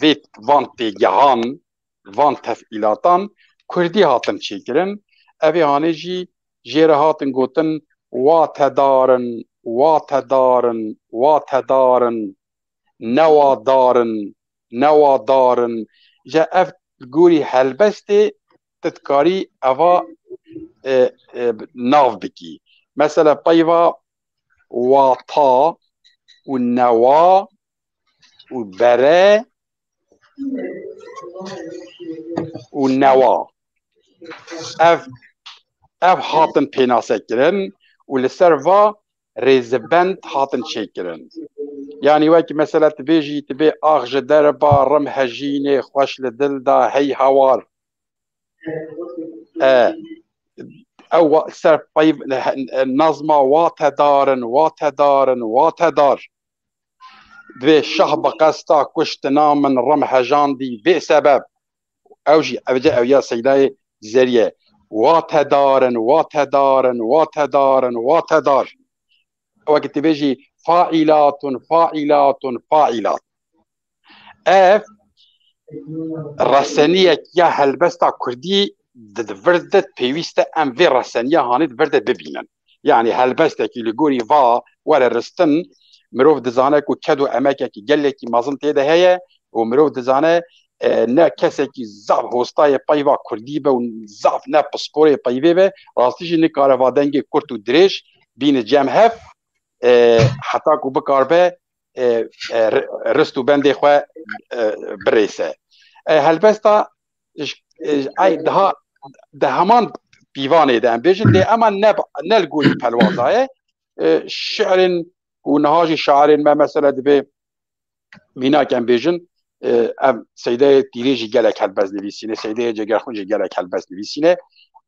vê van têgehan, van tefîlatan kurdî hatin çêkirin. Evê hanê jî jê re hatin gotin watedarin, watedarin, watedarin, newadarin, newadarin. Ji ev gorî helbestê tu dikarî eva, e, e, nav bikî. Mesela peyva wata û newa û bere û newa. Ev, ev hatin pênasekirin û li ser va rêzibend hatin çêkirin. Yanî wekî mesela tu bêjî, tu bê ax ji derba rim hejînê xweş li dil da hey hawar. E, ew wa-, ser peyv-, nazma watedarin, watedarin, watedar. Divê şah bi qesta kuştina min rim hejandî vê sebeb. Ew jî, ev jî ew ya Seydayê Zerî ye. Watedarin, watedarin, watedarin, watedar. Wekî tu bêjî failatun, failatun, failat. Ev reseniyek ya helbesta kurdî di, di vir de pêwîst e em vê reseniya hanê di vir de bibînin. Yanî helbestekî li gorî va were ristin, mirov dizane ku ked û emekekî gelekî mezin tê de heye û mirov dizane, e, ne kesekî zaf hostayê peyva kurdî be û zaf ne pisporê peyvê be, rastî jî nikare va dengê kurt û dirêj bîne cem hev, e, heta ku bikaribe, e, e, ri-, rist û bendê xwe, e, birêse. E, helbesta j-, e, j-, ay daha di heman pîvanê de em bêjin, lê ema ne, ne li gorî pelwaza ye. E, şi'rên ku niha jî şairên me mesela divê mînak em bêjin, e, em Seydeyê Tîrê jî gelek helbest nivîsîne, Seydeyê Cegerxwîn jî gelek helbest nivîsîne.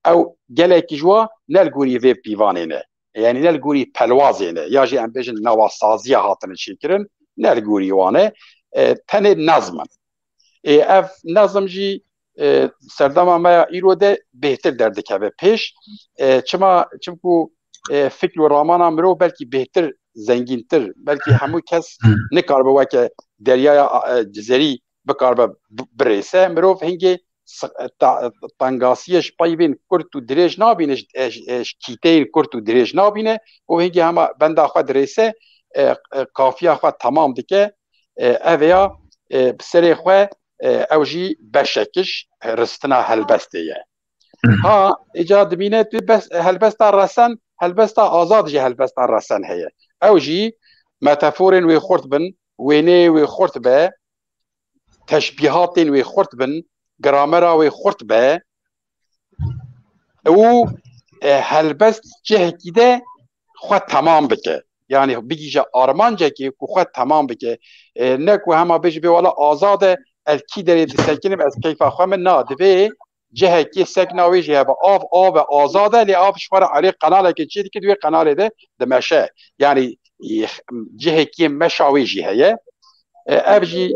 Ew gelekî ji wa ne li gorî vê pîvanê ne. Yanî ne li gorî pelwazê ne. Ya jî em bêjin newasaziya hatine çêkirin, ne li gorî wan e. E, tenê nezm in. Ê, ev nezm jî, e, serdema me ya îro de bêhtir derdikeve pêş. E, çima, çimku, e, fikr û ramana mirov belkî bêhtir, zengîntir, belkî hemû kes nikaribe weke deryaya, e, Cizêrî bikaribe bi-, birêse. Mirov hingê s-, ta-, tengasiyê ji peyvên kurt û dirêj nabîne, ji, e, ji, e, ji kîteyên kurt û dirêj nabîne û hingê hema benda xwe dirêse, e, e, kafiya xwe temam dike. E, ev ya, e, bi serê xwe, e, ew jî beşek ji ristina helbestê ye. Ha, îca dimîne tu bes, helbesta resen, helbesta azad jî helbesta resen heye. Ew jî metaforên wê xurt bin, wêneyê wê xurt be, teşbîhatên wê xurt bin, gramera wê xurt be û, e, helbest cihekî de xwe temam bike. Yanî bigihîje armancekê ku xwe temam bike. E, ne ku hema bêjî bê wela azad e, ez kî derê disekinim, ez keyfa xwe min, na, divê cihekê sekna wê jî hebe. Av, av e, azad e, lê av ji xwe re erê qenalekê çê dike, di wê qenalê de dimeşe. Yanî, e, cihekê meşa wê jî heye. E, ev jî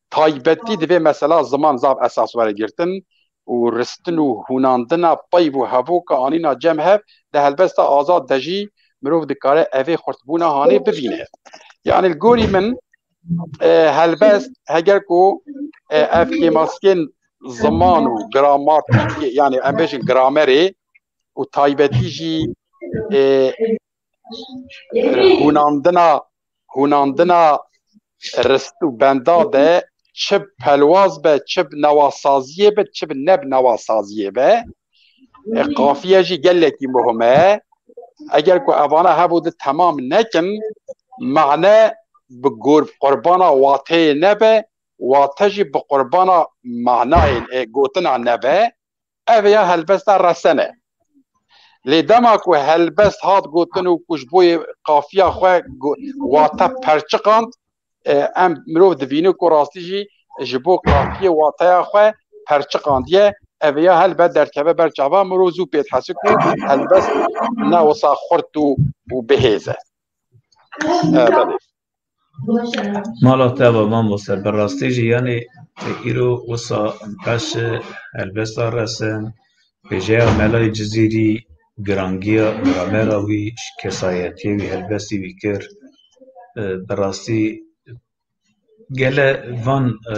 taybetî divê mesela ziman zaf esas were girtin û ristin û hûnandina peyv û hevoka anîna cem hev di helbesta azad de jî mirov dikare evê xurtbûna hanê bibîne. Yanî li gorî min, e, helbest heger ku, e, ev kêmaskên ziman û gramatîkê, yanî em bêjin gramerê û taybetî jî, e, hûnandina, hûnandina rist û benda de çi bi pelwaz be, çi bi newasaziyê be, çi bi ne bi newasaziyê be, e, qafiye jî gelekî muhim e. Eger ku evana hebû di temam nekin, mane bi gor-, qurbana wateyê nebe, wate jî bi qurbana manayê, e, gotina nebe, ev ya helbesta resen e. Lê dema ku helbest hat gotin û ku ji bo yê qafiya xwe go-, wate perçiqand, e, em mirov dibînin ku rastî jî ji bo qafiyê wateya xwe perçiqandiye, ev ya helbet derdkeve ber çava, mirov zû pê dihese ku helbest ne wisa xurt û, û bihêz e. E, belê. Mala te ava mamoste, bi rastî jî yanî îro wisa beş helbesta resen, pêjeya Melayê Cizîrî, girangiya gramera wî, kesayetiyê wî, helbestî wî kir. E, bi rastî gele van, e,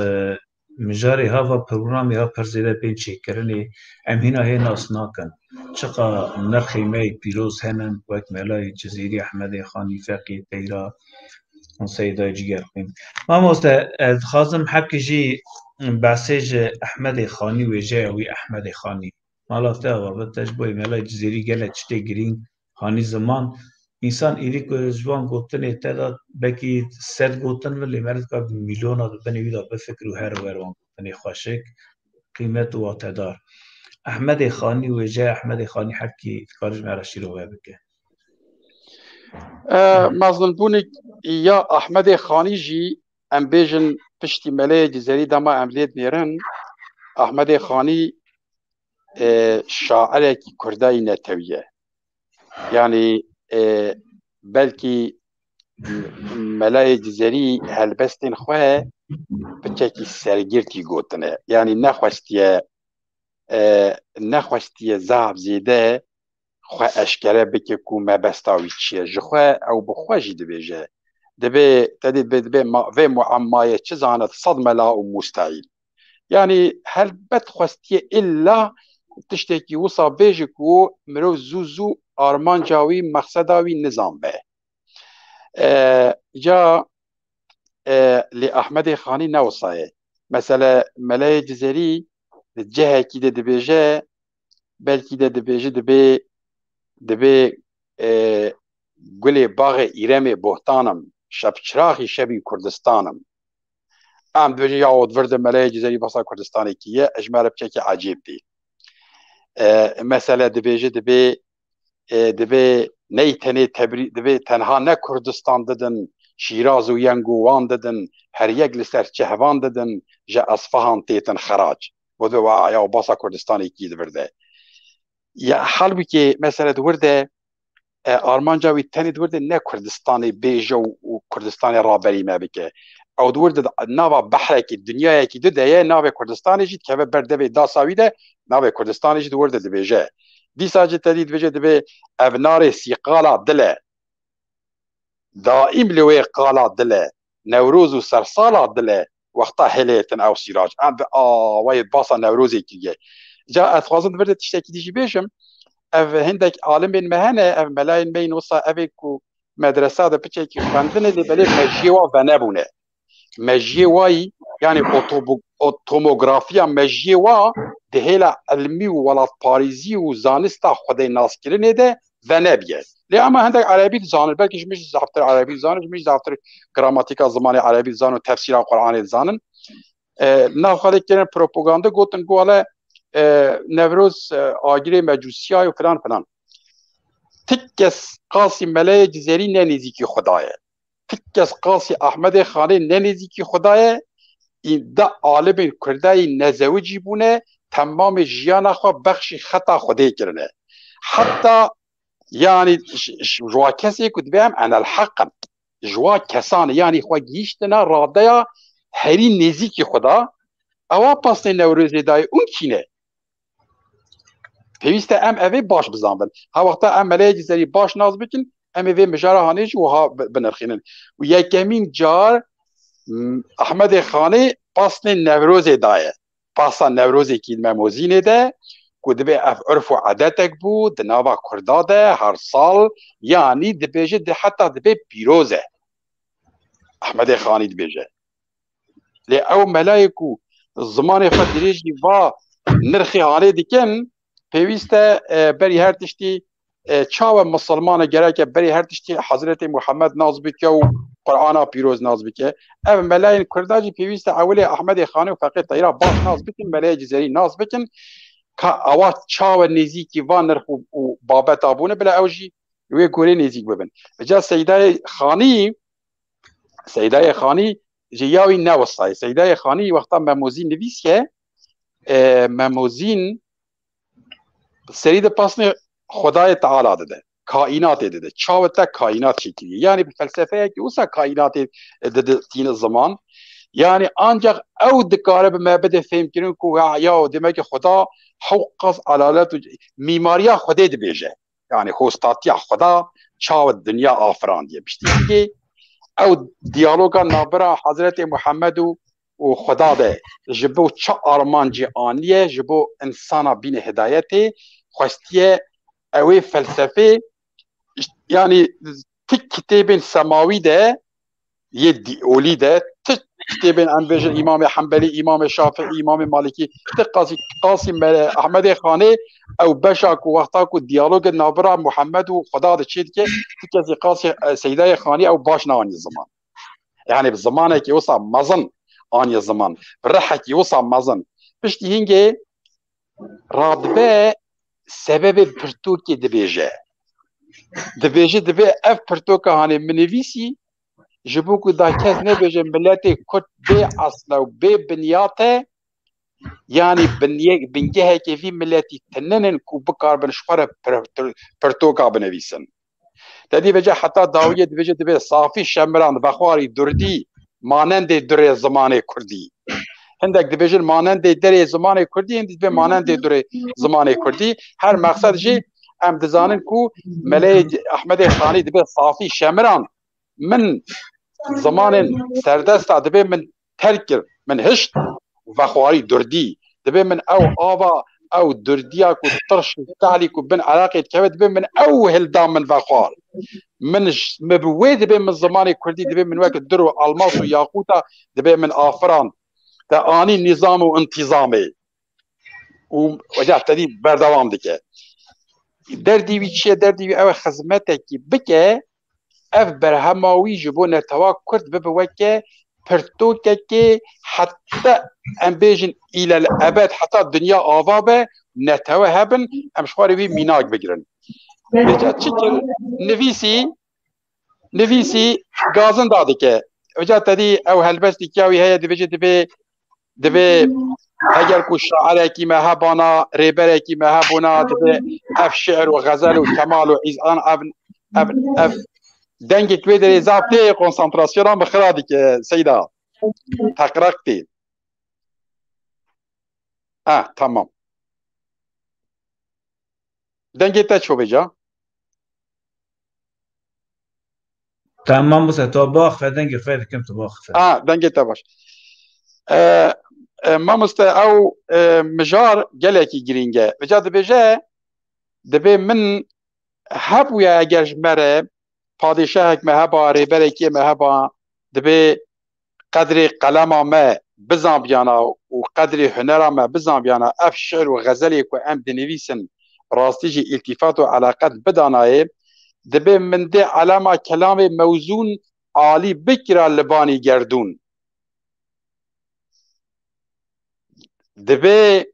mijarê ha va programê ha pir zêde bên çêkirinê, em hîna hê nas nakin. Çiqa nirxê me yê pîroz henin, wek Melayê Cizîrî, Ehmedê Xanî, Feqiyê Teyra, Seydayê Cigerxwîn. Mamoste, ez dixwazim hebkî jî behsê ji Ehmedê Xanî, wêjeya wî Ehmedê Xanî. Mala te ava be, te ji bo Melayê Cizîrî gelek tiştê girîng hanî ziman. Însan êdî ku ji wan gotinê te de belkî sed gotin be, lê meriv dikare bi milyona di binê wî de bifikir û her wer wan gotinê xweşik, qîmet û watedar. Ehmedê Xanî, wêjeya Ehmedê Xanî hebkî dikare ji me re şîrove bike. E, mezinbûnik ya Ehmedê Xanî jî, em bêjin, piştî Melayê Cizîrî dema em lê dinêrin, Ehmedê Xanî, e, şairekî kurdayî netewî ye. Yanî, e, belkî Melayê Cizîrî helbestên xwe piçekî sergirtî gotine. Yanî nexwestiye, e, nexwestiye zaf zêde xwe eşkere bike ku mebesta wî çi ye. Ji xwe ew bi xwe jî dibêje. Dibê, te dî dibê, dibê ma-, vê muemmayê çi zane sed mela û mustehîl. Yanî helbet xwestiye îlla tiştekî wisa bêje ku mirov zû zû armanca wî, mexseda wî nizan be. E, ca, e, lê Ehmedê Xanî ne wisa ye. Mesele Melayê Cizîrî di cihekî de dibêje, belkî de dibêje, dibê, dibê, e, gulê baxê Îremê bohtan im, şebçiraxî şevî Kurdistan im. Em dibêjin, ya, o di vir de Melayê Cizîrî behsa Kurdistanê kiriye, ji me re piçekî ecêb tê. E, mesele dibêje, dibê, e, dibê ney tenê Tebrî-, dibê tenha ne Kurdistan didin, Şîraz û Yeng û wan didin, her yek li ser çehvan didin, ji Esfahan têtin xerac. Bo dibê, wa, ya, o behsa Kurdistanê kî di vir de. Ya, halbûkê mesele di wir de, e, armanca wî tenê di wir de ne Kurdistanê bêje û, û Kurdistanê raberî me bike. Ew di wir de nava behrekî, dinyayekî di de ye, navê Kurdistanê jî dikeve ber devê dasa wî de, navê Kurdistanê jî di wir de dibêje. Dîsa jî te dî dibêje, dibê ev narê sîqala dil e. Daîm li wê qala dil e. Newroz û sersala dil e. Wexta hilêtin ew sîrac. Em bi awayê basa Newrozê kiriye. Ca ez dixwazim di vir de tiştekî dî jî bêjim. Ev hindek alimên me hene, ev melayên me yên wisa evê ku medresa de piçekî xwendine, lê belê mejiyê wa venebûne. Mejiyê wayî, yanî otobo-, o-, tomografiya mejiyê wa di hêla ilmî û welatparêzî û zanista xwedênaskirinê de venebiye. Lê ema hindek erebî dizanin, belkî ji min jî zaftir erebî dizanin, ji min jî zaftir gramatîka zimanê erebî dizanin û tefsîra Qur'anê dizanin. E, nav xwe de kirin propaganda, gotin ku wele, e, Newroz, e, agirê mecûsiya ye û filan filan. Ti kes qasî Melayê Cizêrî ne nêzîkî Xuda ye. Ti kes qasî Ehmedê Xanê ne nêzîkî Xuda ye. Î de alimên Kurdayî nezewicî bûne, temamê jiyana xwe bexşî xeta Xwedê kirine. Heta, yanî, j-, j-, ji wa kesê ku dibê em enel heq in. Ji wa kesan, yanî xwe gihîştine radeya herî nêzîkî Xuda, ewa pasnê Newrozê dayê ûn kî ne? Pêwîst e em evê baş bizanbin. Ha wexta em Melayê Cizêrî baş nas bikin, Em ê vê mijara hanê jî wiha bi-, binirxînin. Û yekemîn car, m, Ehmedê Xanê pasnê Newrozê daye. Pasa Newrozê kî di Memozînê de, ku dibê ev urf û edetek bû, di nava Kurda de her sal, yanî dibêje di heta dibê pîroz e. Ehmedê Xanî dibêje. Lê ew melayê ku zimanê xwe dirêjî va nirxê hanê dikin, pêwîst e, e, berî her tiştî, e, çawa misilman e, gereke berî her tiştî Hezretê Muhammed nas bike û Qur'ana pîroz nas bike. Ev melayên Kurda jî pêwîst e ewilê Ehmedê Xanê û Feqê Teyra baş nas bikin, melayê Cizerî nas bikin, ka ewa çawa nêzîkî van nirx û, û babeta bûne, bila ew jî wê gorê nêzîk bibin. Vêca Seydayê Xanî, Seydayê Xanî ji ya wî ne wisa ye. Seydayê Xanî wexta Memozîn nivîsiye, e, Memozîn serî di pasnê Xwedayê Teala dide, kaînatê dide. Çawa te kaînat şekiliye. Yanî bi felsefeyekî wisa kaînatê dide tîne ziman. Yanî ancak ew dikare bi me bide fêmkirin ku ha, ya, demek ki Xweda hewqas alalet û mîmariya Xwedê dibêje. Yanî hostatiya Xweda çawa dinya afirandiye. Piştî hingê ew diyaloga navbera Hezretê Muhammed û, û Xweda de ji bo çi armancî aniye, ji bo insana bîne hidayetê, xwestiye ew ê felsefê, yanî ti kitêbên semawî de yê dî-, olî de, ti kitêbên em bêjin Îmamê Hembelî, Îmamê Şafîî, Îmamê Malikî, ti qasî, qasî Mele-, Ehmedê Xanê ew beşa ku wexta ku diyalogê navbera Muhammed û Xweda de çê dike, ti kesî qasî, e, Seydayê Xanî ew baş neaniye ziman. Yanî bi zimanekî wisa mezin aniye ziman, bi rihekî wisa mezin. Piştî hingê radibe sebebê pirtûkê dibêje. Dibêje, divê ev pirtûka hanê min nivîsî, ji bo ku da kes nebêje miletê Kurd bê esl e û bê binyat e, yanî binye-, bingehekê vî miletî tinin in ku bikaribin ji xwe re pir-, pir-, pirtûka binivîsin. Te dî vêca heta dawiyê dibêje, dibê safî şemiran vexwarî durdî manendê durê zimanê kurdî. Hindek dibêjin manendê derê zimanê kurdî, hindî dibê manendê durê zimanê kurdî. Her mexsed jî em dizanin ku Meleyê Ehmedê Xanî dibê safî şemiran min zimanên serdesta dibê min terk kir, min hişt û vexwarî durdî. Dibê min ew ava, ew durdiya ku tirş û tehlî ku bin Iraqê dikeve, dibê min ew hilda min vexwar. Min j-, min bi wê dibê min zimanê kurdî dibê min wek dir û elmas û yaqûta dibê min afirand. Te anî nîzam û intîzamê. Û weca te dî berdewam dike. Derdî wî çi ye? Derdî wî ew e xizmetekî bike, ev berhema wî ji bo netewa Kurd bibe weke pirtûkekê heta em bêjin îlel ebed, heta dinya ava be, netewe hebin, em ji xwe re wî mînak bigirin. Vêca çi kir? Nivîsî, nivîsî gazinda dike. Vêca te dî ew helbestî kiya wî heye, dibêje, dibê, dibê eger ku şairekî me hebana, rêberekî me hebûna, dibê ev şi'r û xezel û kemal û îzan ev, ev, ev dengek wê derê zaf tê konsantrasyona min xira dike Seyda. Teqreq tê. Ah, tamam. Dengê te ço vêca? Tamam, Musa, tu bax ve, dengê xwe dikim, tu bax ve. Ah, dengê te baş. E, e, mamoste, ew, e, mijar gelekî girîng e. Vêca dibêje, dibê min hebûye eger ji me re padîşahek me heba, rêberekî me heba, dibê qedrê qelema me bizanbiyana û qedrê hunera me bizanbiyana, ev şi'r û xezelê ku em dinivîsin, rastî jî îltîfat û eleqet bidanayê, dibê min dê elema kelamê mewzûn alî bikira li banî gerdûn. Dibê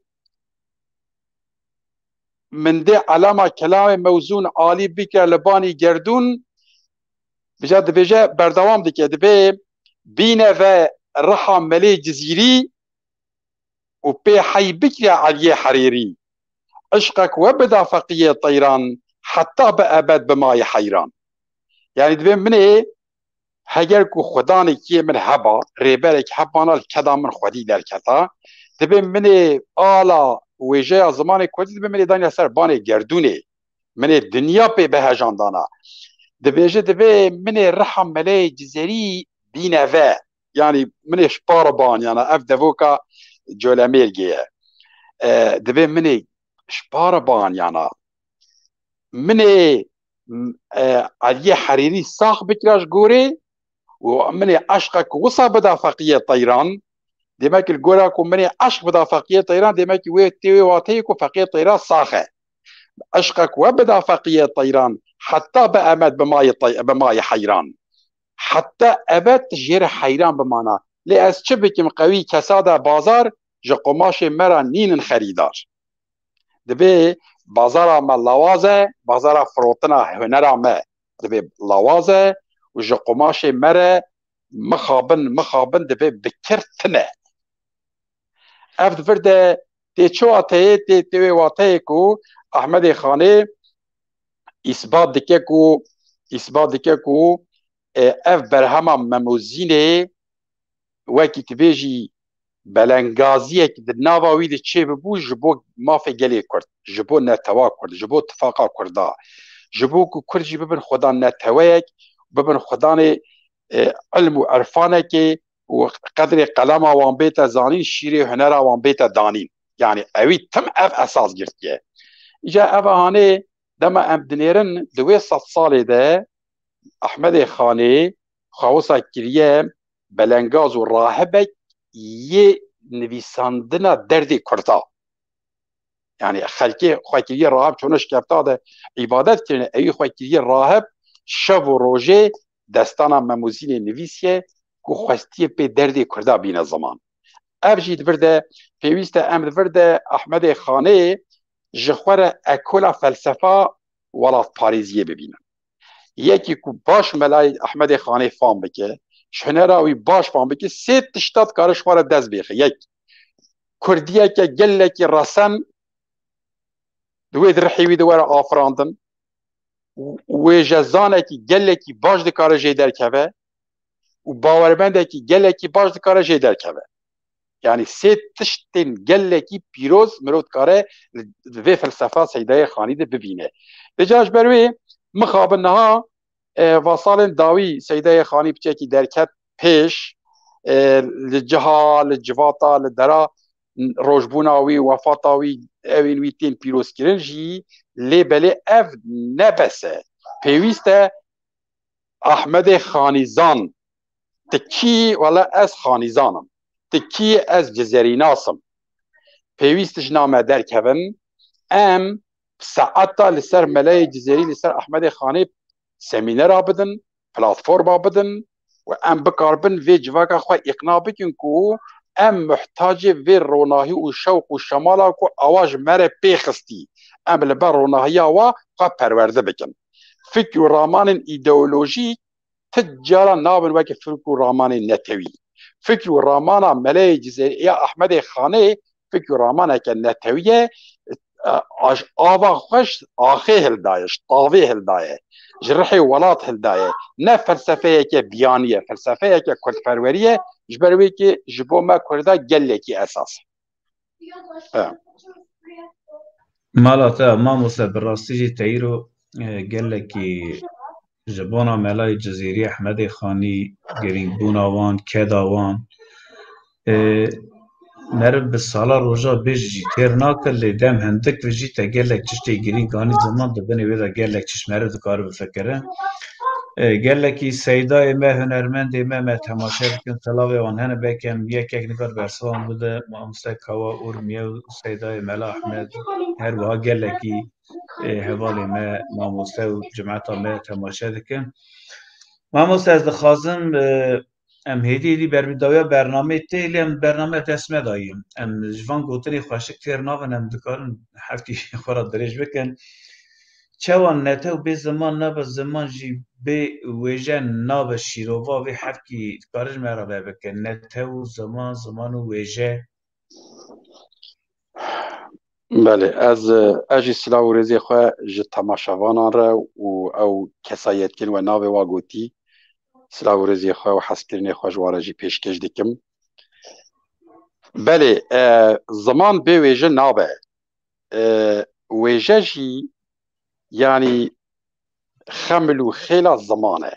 min dê elama kelamê mewzûn alî bike li banî gerdûn, vêca dibêje, berdewam dike, dibê bîne ve riha Melê Cizîrî û pê hey bikire Eliyê Herêrî. Işqek we bida feqiyê teyran, heta bi ebed bimayî heyran. Yanî dibê min ê Heger ku xudanekî min heba, rêberek hebana li keda min xwedî derketa, dibê min ê ala wêjeya zimanê kurdî dibê min ê dayne ser banê gerdûnê. Min ê dinya pê bihejandana. Dibêje, dibê minê riha Meleyê Cizerî bîne ve. Yanî minê ji para ban yana, ev devoka Colemêrgê ye. E, dibê minê ji para ban yana. Minê, m-, e, Eliyê Herîrî sax bikira ji gorê û minê eşqa ku wisa bida Feqiyê Teyran, demek li gora ku minê eşq bida Feqiyê Teyran, demek ki wê tê wê wateyê ku Feqiyê Teyran sax e. Eşqa ku we bida Feqiyê Teyran, heta bi emed bi mayê Tey-, bi mayê heyran. Heta ebed jêr heyran bimana. Lê ez çi bikim, qewî kesa de bazar ji qumaşê me re nînin xerîdar. Dibê bazara me lawaz e, bazara firotina hunera me dibê lawaz e û ji qumaşê me re mixabin, mixabin dibê bi kir tine. Ev di vir de tê çi wateyê, tê, tê wê wateyê ku Ahmedê Xanê îsbat dike ku, îsbat dike ku, e, ev berhema Memozînê wekî tu bêjî belengaziyek di nava wî de çêbibû ji bo mafê gelê Kurd, ji bo netewa Kurd, ji bo tifaqa Kurda, ji bo ku Kurd jî bibin xwedan neteweyek, bibin xwedanê, e, ilm û irfanekê û qedrê qelema wan bête zanîn, şîrê hunera wan bête danîn. Yanî ewî tim ev esas girtiye. Îca ev hanê dema em dinêrin di wê sed salê de Ahmedê Xanê xwe wisa kiriye belengaz û rahibek yê nivîsandina derdê Kurda. Yanî xelkê xwe kiriye rahib, çûne şikefta de îbadet kirine, ewî xwe kiriye rahib, şev û rojê destana Memozînê nivîsiye ku xwestiye pê derdê Kurda bîne ziman. Ev jî di vir de pêwîst e em di vir de Ahmedê Xanê ji xwe re ekola felsefa welatparêziyê bibînin. Yekî ku baş melayê Ahmedê Xanê fam bike, ji hunera wî baş fam bike, sê tişta dikare ji xwe re dest bêxe. Yek, kurdiyeke gelekî resen di wê di rihê wî de were afirandin û wêjezanekî gelekî baş dikare jê derkeve û bawermendekî gelekî baş dikare jê derkeve. Yanî sê tiştên gelekî pîroz mirov dikare li, li vê felsefa Seydayê Xanî de bibîne. Vêca ji ber wê mixabin niha, e, va salên dawî Seydayê Xanî piçekî derket pêş, e, li ciha, li civata, li dera rojbûna wî, wefata wî, ewên wî tên pîrozkirin jî, lê belê ev ne bes e. Pêwîst e Ahmedê Xanîzan. Tu kî? Wele ez Xanîzan im. Tu kî? Ez Cizerînas im. Pêwîst ji name derkevin. Em saeta li ser Meleyê Cizerî, li ser Ahmedê Xanê semînera bidin, platforma bidin û em bikaribin vê civaka xwe îqna bikin ku em muhtacê vê ronahî û şewq û şemala ku awa ji me re pê xistî, em li ber ronahiya wa xwe perwerde bikin. Fikr û ramanên îdeolojîk ti cara nabin weke fikr û ramanên netewî. Fikr û ramana Meleyê Cizêrî ya Ehmedê Xanê fikr û ramaneke netewî ye, e, ji ava xwe ji axê hildaye, ji tavê hildaye, ji rihê welat hildaye. Ne felsefeyeke biyanî ye, felsefeyeke kurdperwerî ye, ji ber wê ki ji bo me kurda gelekî esas e. E. Mala te, mamoste, bi rastî jî te îro, e, gelekî ji bona Melayê Cizîrî, Ehmedê Xanî, girîngbûna wan, keda wan, e, meriv bi sala roja bêj jî têr nake, lê dem hindik ve jî te gelek tiştê girîng anî ziman, di binê wê de gelek tişt meriv dikare bifikire. E, gelekî seydayê me, hunermendê me, me temaşe dikin, silavê wan hene, belkî em yek yek nikar bersiva wan bide, mamoste Kawa Urmiye û seydayê Mela Ehmed, her wiha gelekî, e, hevalê me, mamoste û cimeta me temaşe dikin. Mamoste, ez dixwazim, e, em hêdî hêdî ber bi dawiya bernameyê tê, lê em bername dest me dayî. Em ji van gotinê xweşik têr nabin, em dikarin heftî xwe re dirêj bikin. Çawa netew bê ziman nabe, ziman jî bê wêje nabe, şîrova vê hevkî dikare ji me re vebike. Netew û ziman, ziman û wêje. Belê, ez, ez jî silav û rêzê xwe ji temaşevanan re û ew kesayetkin we navê wa gotî, silav û rêzê xwe û hezkirinê xwe ji wan re jî pêşkêş dikim. Belê, e, ziman bê wêje nabe. E, wêje jî, yanî, xemil û xêla ziman e.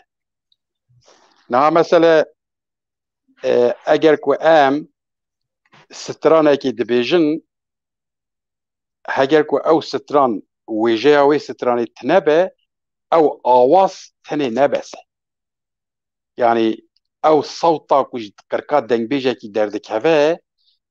Niha mesele, e, eger ku em stranekê dibêjin, heger ku ew stran, wêjeya wê stranê tine be, ew awaz tenê nebes e. Yanî ew sewta ku ji qirka dengbêjekî derdikeve,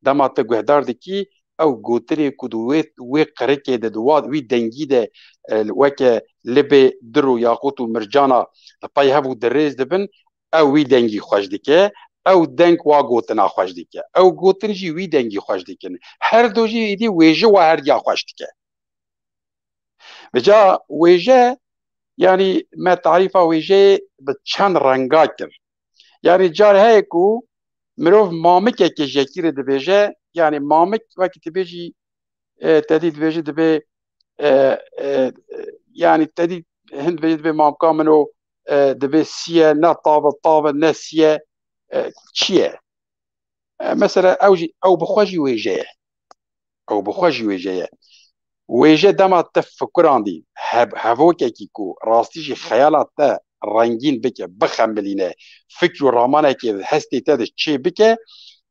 dema tu guhdar dikî, ew gotinê ku di wê, wê qirikê de, di wa, wî dengî de, e, weke libê dir û yaqût û mircana li pey hev û dirêz dibin, ew wî dengî xweş dike, ew deng wa gotina xweş dike. Ew gotin jî wî dengî xweş dikin. Her du jî êdî wêje wa herdiya xweş dike. Vêca wêje, yanî me tarîfa wêjeyê bi çend renga kir. Yanî car heye ku mirov mamikekê ji yekî re dibêje, yanî mamik wekî tu bêjî, e, te dî dibêjî dibê, e, e, yanî te dî hin dibêjî dibê mamika min o, e, dibê sî ye, ne tav e, tav e, ne sî ye, e, çi ye? E, mesela ew jî, ew bi xwe jî wêje ye. Ew bi xwe jî wêje ye. Wêje dema te fikurandî, hev-, hevokekî ku rastî jî xeyala te rengîn bike, bixemilîne, fikr û ramanekê hestê te de çê bike,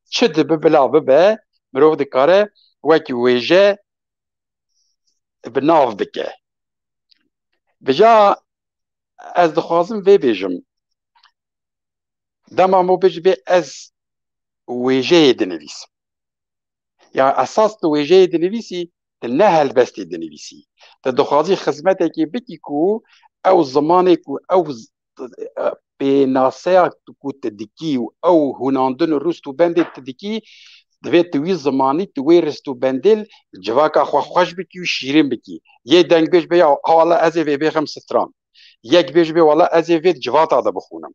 çi dibe bila bibe, mirov dikare wekî wêje bi nav bike. Vêca ez dixwazim vê bêjim. Dema min bêjî bê ez wêjeyê dinivîsim. Ya esas tu wêjeyê dinivîsî, tu ne helbestê dinivîsî. Tu dixwazî xizmetekê bikî ku ew zimanê ku ew z-, pênaseya ku tu dikî û ew hûnandin û rist û bendê tu dikî, divê tu wî zimanî, tu wê rist û bendê li civaka xwe xweş bikî û şîrin bikî. Yê dengbêj bê ya, ha wala ez ê vê bêxim stran. Yek bêj bê wala ez ê vê di civata de bixwînim.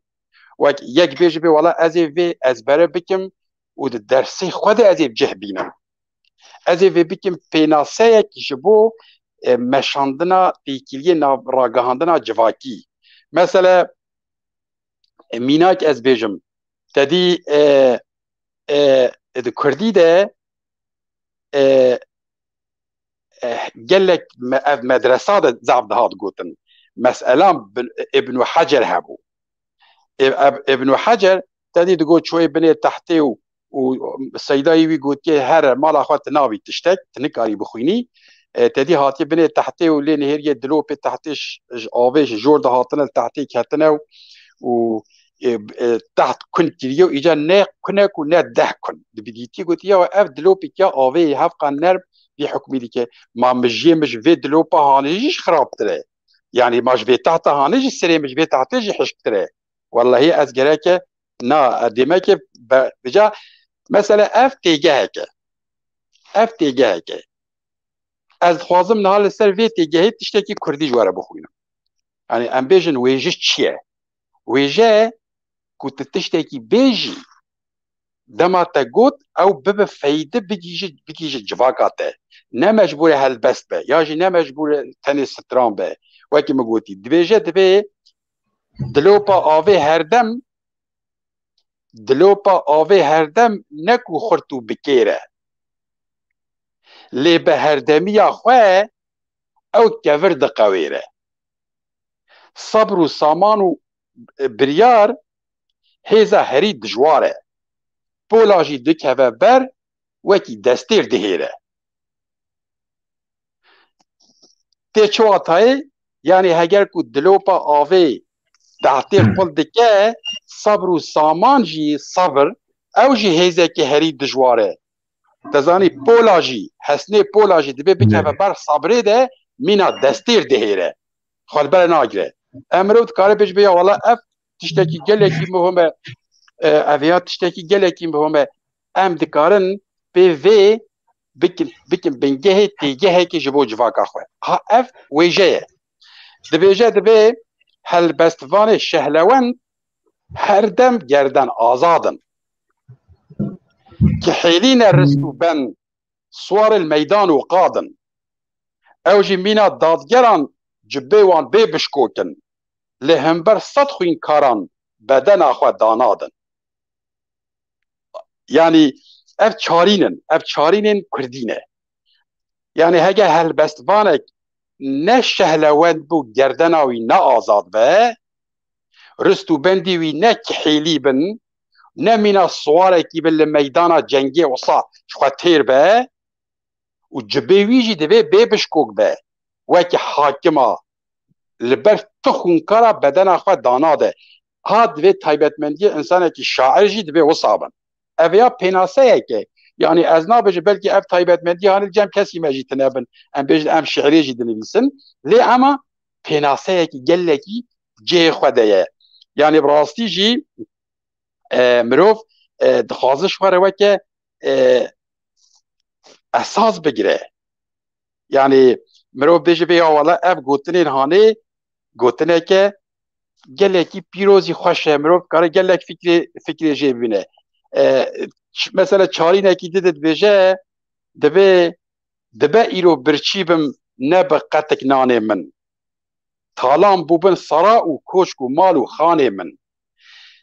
Wek yek bêj bê wala ez ê vê ezbere bikim û di dersê xwe de ez ê bi cih bînim. Ez ê vê bikim pênaseyek ji bo, e, meşandina têkiliyê nav-, ragihandina civakî. Mesele, e, mînak ez bêjim, te dî, e, e, di kurdî de, e, e, gelek me-, ev medresa de zaf dihat gotin. Mesela bin-, Ibnû Hecer hebû. Ê-, ev-, Ibnû Hecer te dî digot çoyê binê tehtê û, û seydayî wî gotiye here mala xwe tu nabî tiştek, tu nikarî bixwînî. E, te dî hatiye binê tehtê û lê nihêriye dilopê tehtê ş-, ji avê ji jor de hatine li tehtê ketine û, û, e, e, teht kun kiriye û îca ne kunek û ne deh kun. Di bidîtî gotiye ev dilopê ya avê hevqa nerm vî hukmî dike. Ma mijiyê min ji vê dilopa hanê jî xirabtir e. Yanî ma ji vê tahta hanê jî serê min ji vê tahtê jî hişktir e. Wellehî ez gereke na, e, demeke be-, vêca mesele ev têgeheke. Ev têgeheke. Ez dixwazim niha li ser vê têgehê tiştekî kurdî ji we re bixwînim. Yanî em bêjin wêje çi ye? Wêje ku tu tiştekî bêjî, dema te got, ew bibe feyde bigihîje, bigihîje civaka te. Ne mecbûr e helbest be, ya jî ne mecbûr e tenê stran be. Wekî min gotî, dibêje, dibê dilopa avê herdem, dilopa avê herdem ne ku xurt û bikêr e. Lê bi herdemiya xwe ew kevir diqewêre. Sebr û saman û, e, biryar hêza herî dijwar e. Pola jî dikeve ber, wekî destêr dihêre. Tê çi watayê? Yanî heger ku dilopa avê tehtê qul dike, sebr û saman jî, sebr, ew jî hêzeke herî dijwar e. Te zanî pola jî, hesnê pola jî dibê bikeve ber sabrê de, mîna destêr dihêre. Xwe li ber nagire. Em mirov dikare bêje bê ya wala ev tiştekî gelekî muhim e. E, ev ya tiştekî gelekî muhim e. Em dikarin pê vê bikin, bikin bingehê têgehekê ji bo civaka xwe. Ha ev wêje ye. Dibêje dibê helbestvanê şehlewend her dem gerden azad in. Kihêlîne rist û bend, siwarê li meydan û qad in. Ew jî mîna dadgeran cibê wan bê bişkokin. Li hember sed xwînkaran bedena xwe danadin. Yanî ev çarîn in, ev çarînên kurdî ne. Yanî hege helbestvanek ne şehlewend bû, gerdena wî ne azad be, rist û bendî wî ne kihêlî bin, ne mîna siwarekî bin li meydana cengê wisa ji xwe têr be û cibê wî jî divê bê bişkok be. Wekî hakima li ber tu xûnkara bedena xwe danade. Ha divê taybetmendiyê insanekî şair jî divê wisa bin. Ev ya pênaseyek e. Yanî ez nabêjim belkî ev taybetmendî hanî li cem kesî me jî tine bin. Em bêjin em şiirê jî dinivîsin. Lê ema pênaseyekî gelekî cihê xwe de ye. Yanî bi rastî jî e, mirov e, dixwaze ji xwe re weke e, esas bigire. Yanî mirov bêje vê ya wala ev gotinên hanê gotineke gelekî pîrozî xweş e. Mirov kare gelek fikrê, fikrê jê bibîne. E, ç- mesela çarînekî dide dibêje, divê, dibe îro birçî bim, ne bi qetik nanê min. Talan bûbin sara û koçk û mal û xanê min.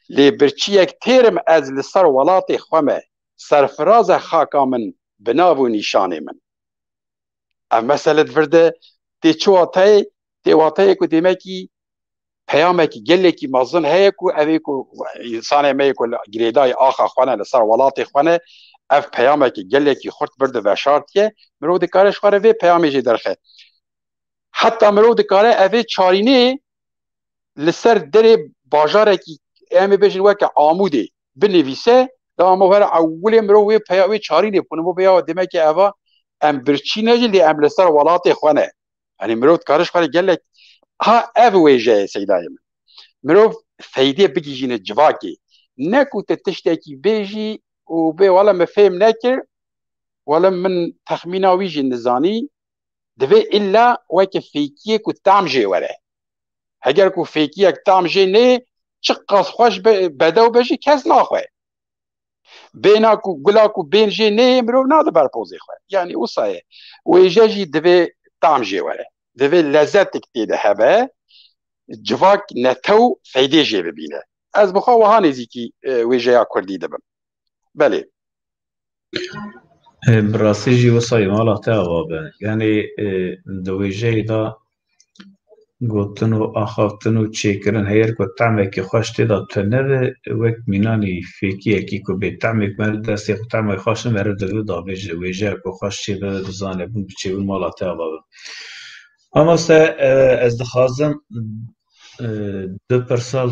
Lê birçiyek têrim ez li ser welatê xwe me, serfiraz e xaka min bi nav û nîşanê min. Ev mesele di vir de tê çi wateyê? Tê wateyê ku demekî peyamekî gelekî mezin heye ku ev ê ku însanê me yê ku li girêdayî axa xwe ne, li ser welatê xwe ne, ev peyamekî gelekî xurt bir di veşartiye, mirov dikare ji xwe re vê peyamê jê derxe. Heta mirov dikare evê çarînê li ser derê bajarekî, em ê bêjin weke Amûdê binivîse, da ama were ewilê mirov wê peya wê çarînê bûne bo bêya demeke eva em birçî ne jî lê em li ser welatê xwe ne. Yanî mirov dikare ji xwe re gelek ha ev wêje ye seydayê min. Mirov feydê bigihîne civakê. Ne ku te tiştekî bêjî û bê wala me fêm nekir, wala min texmîna wî jî nizanî, divê illa weke fêkiyê ku tam jê were. Heger ku fêkiyek tam jê nê, çiqas xweş be, bedew be jî kes naxwe. Bêna ku, gula ku bên jê nê, mirov nade ber pozê xwe. Yanî wisa ye. Wêje jî divê tam jê were. Divê lezetik tê de hebe, civak netew feydê jê bibîne. Ez bi xwe wiha nêzîkî e, wêjeya kurdî dibim. Belê. E, bi rastî jî wisa ye, mala te ava be. Yanî e, di wêjeyê de gotin û axaftin û çêkirin, heger ku temekî xweş tê de tune be, wek mînanî fêkiyekî ku bê temek mere destê xwe, temek xweş nimere, divê davêje wêjeya ku xweş çêbibe, bizane bûn biçêbûn mala te ava be. Mamoste, e, ez dixwazim e, du pirsa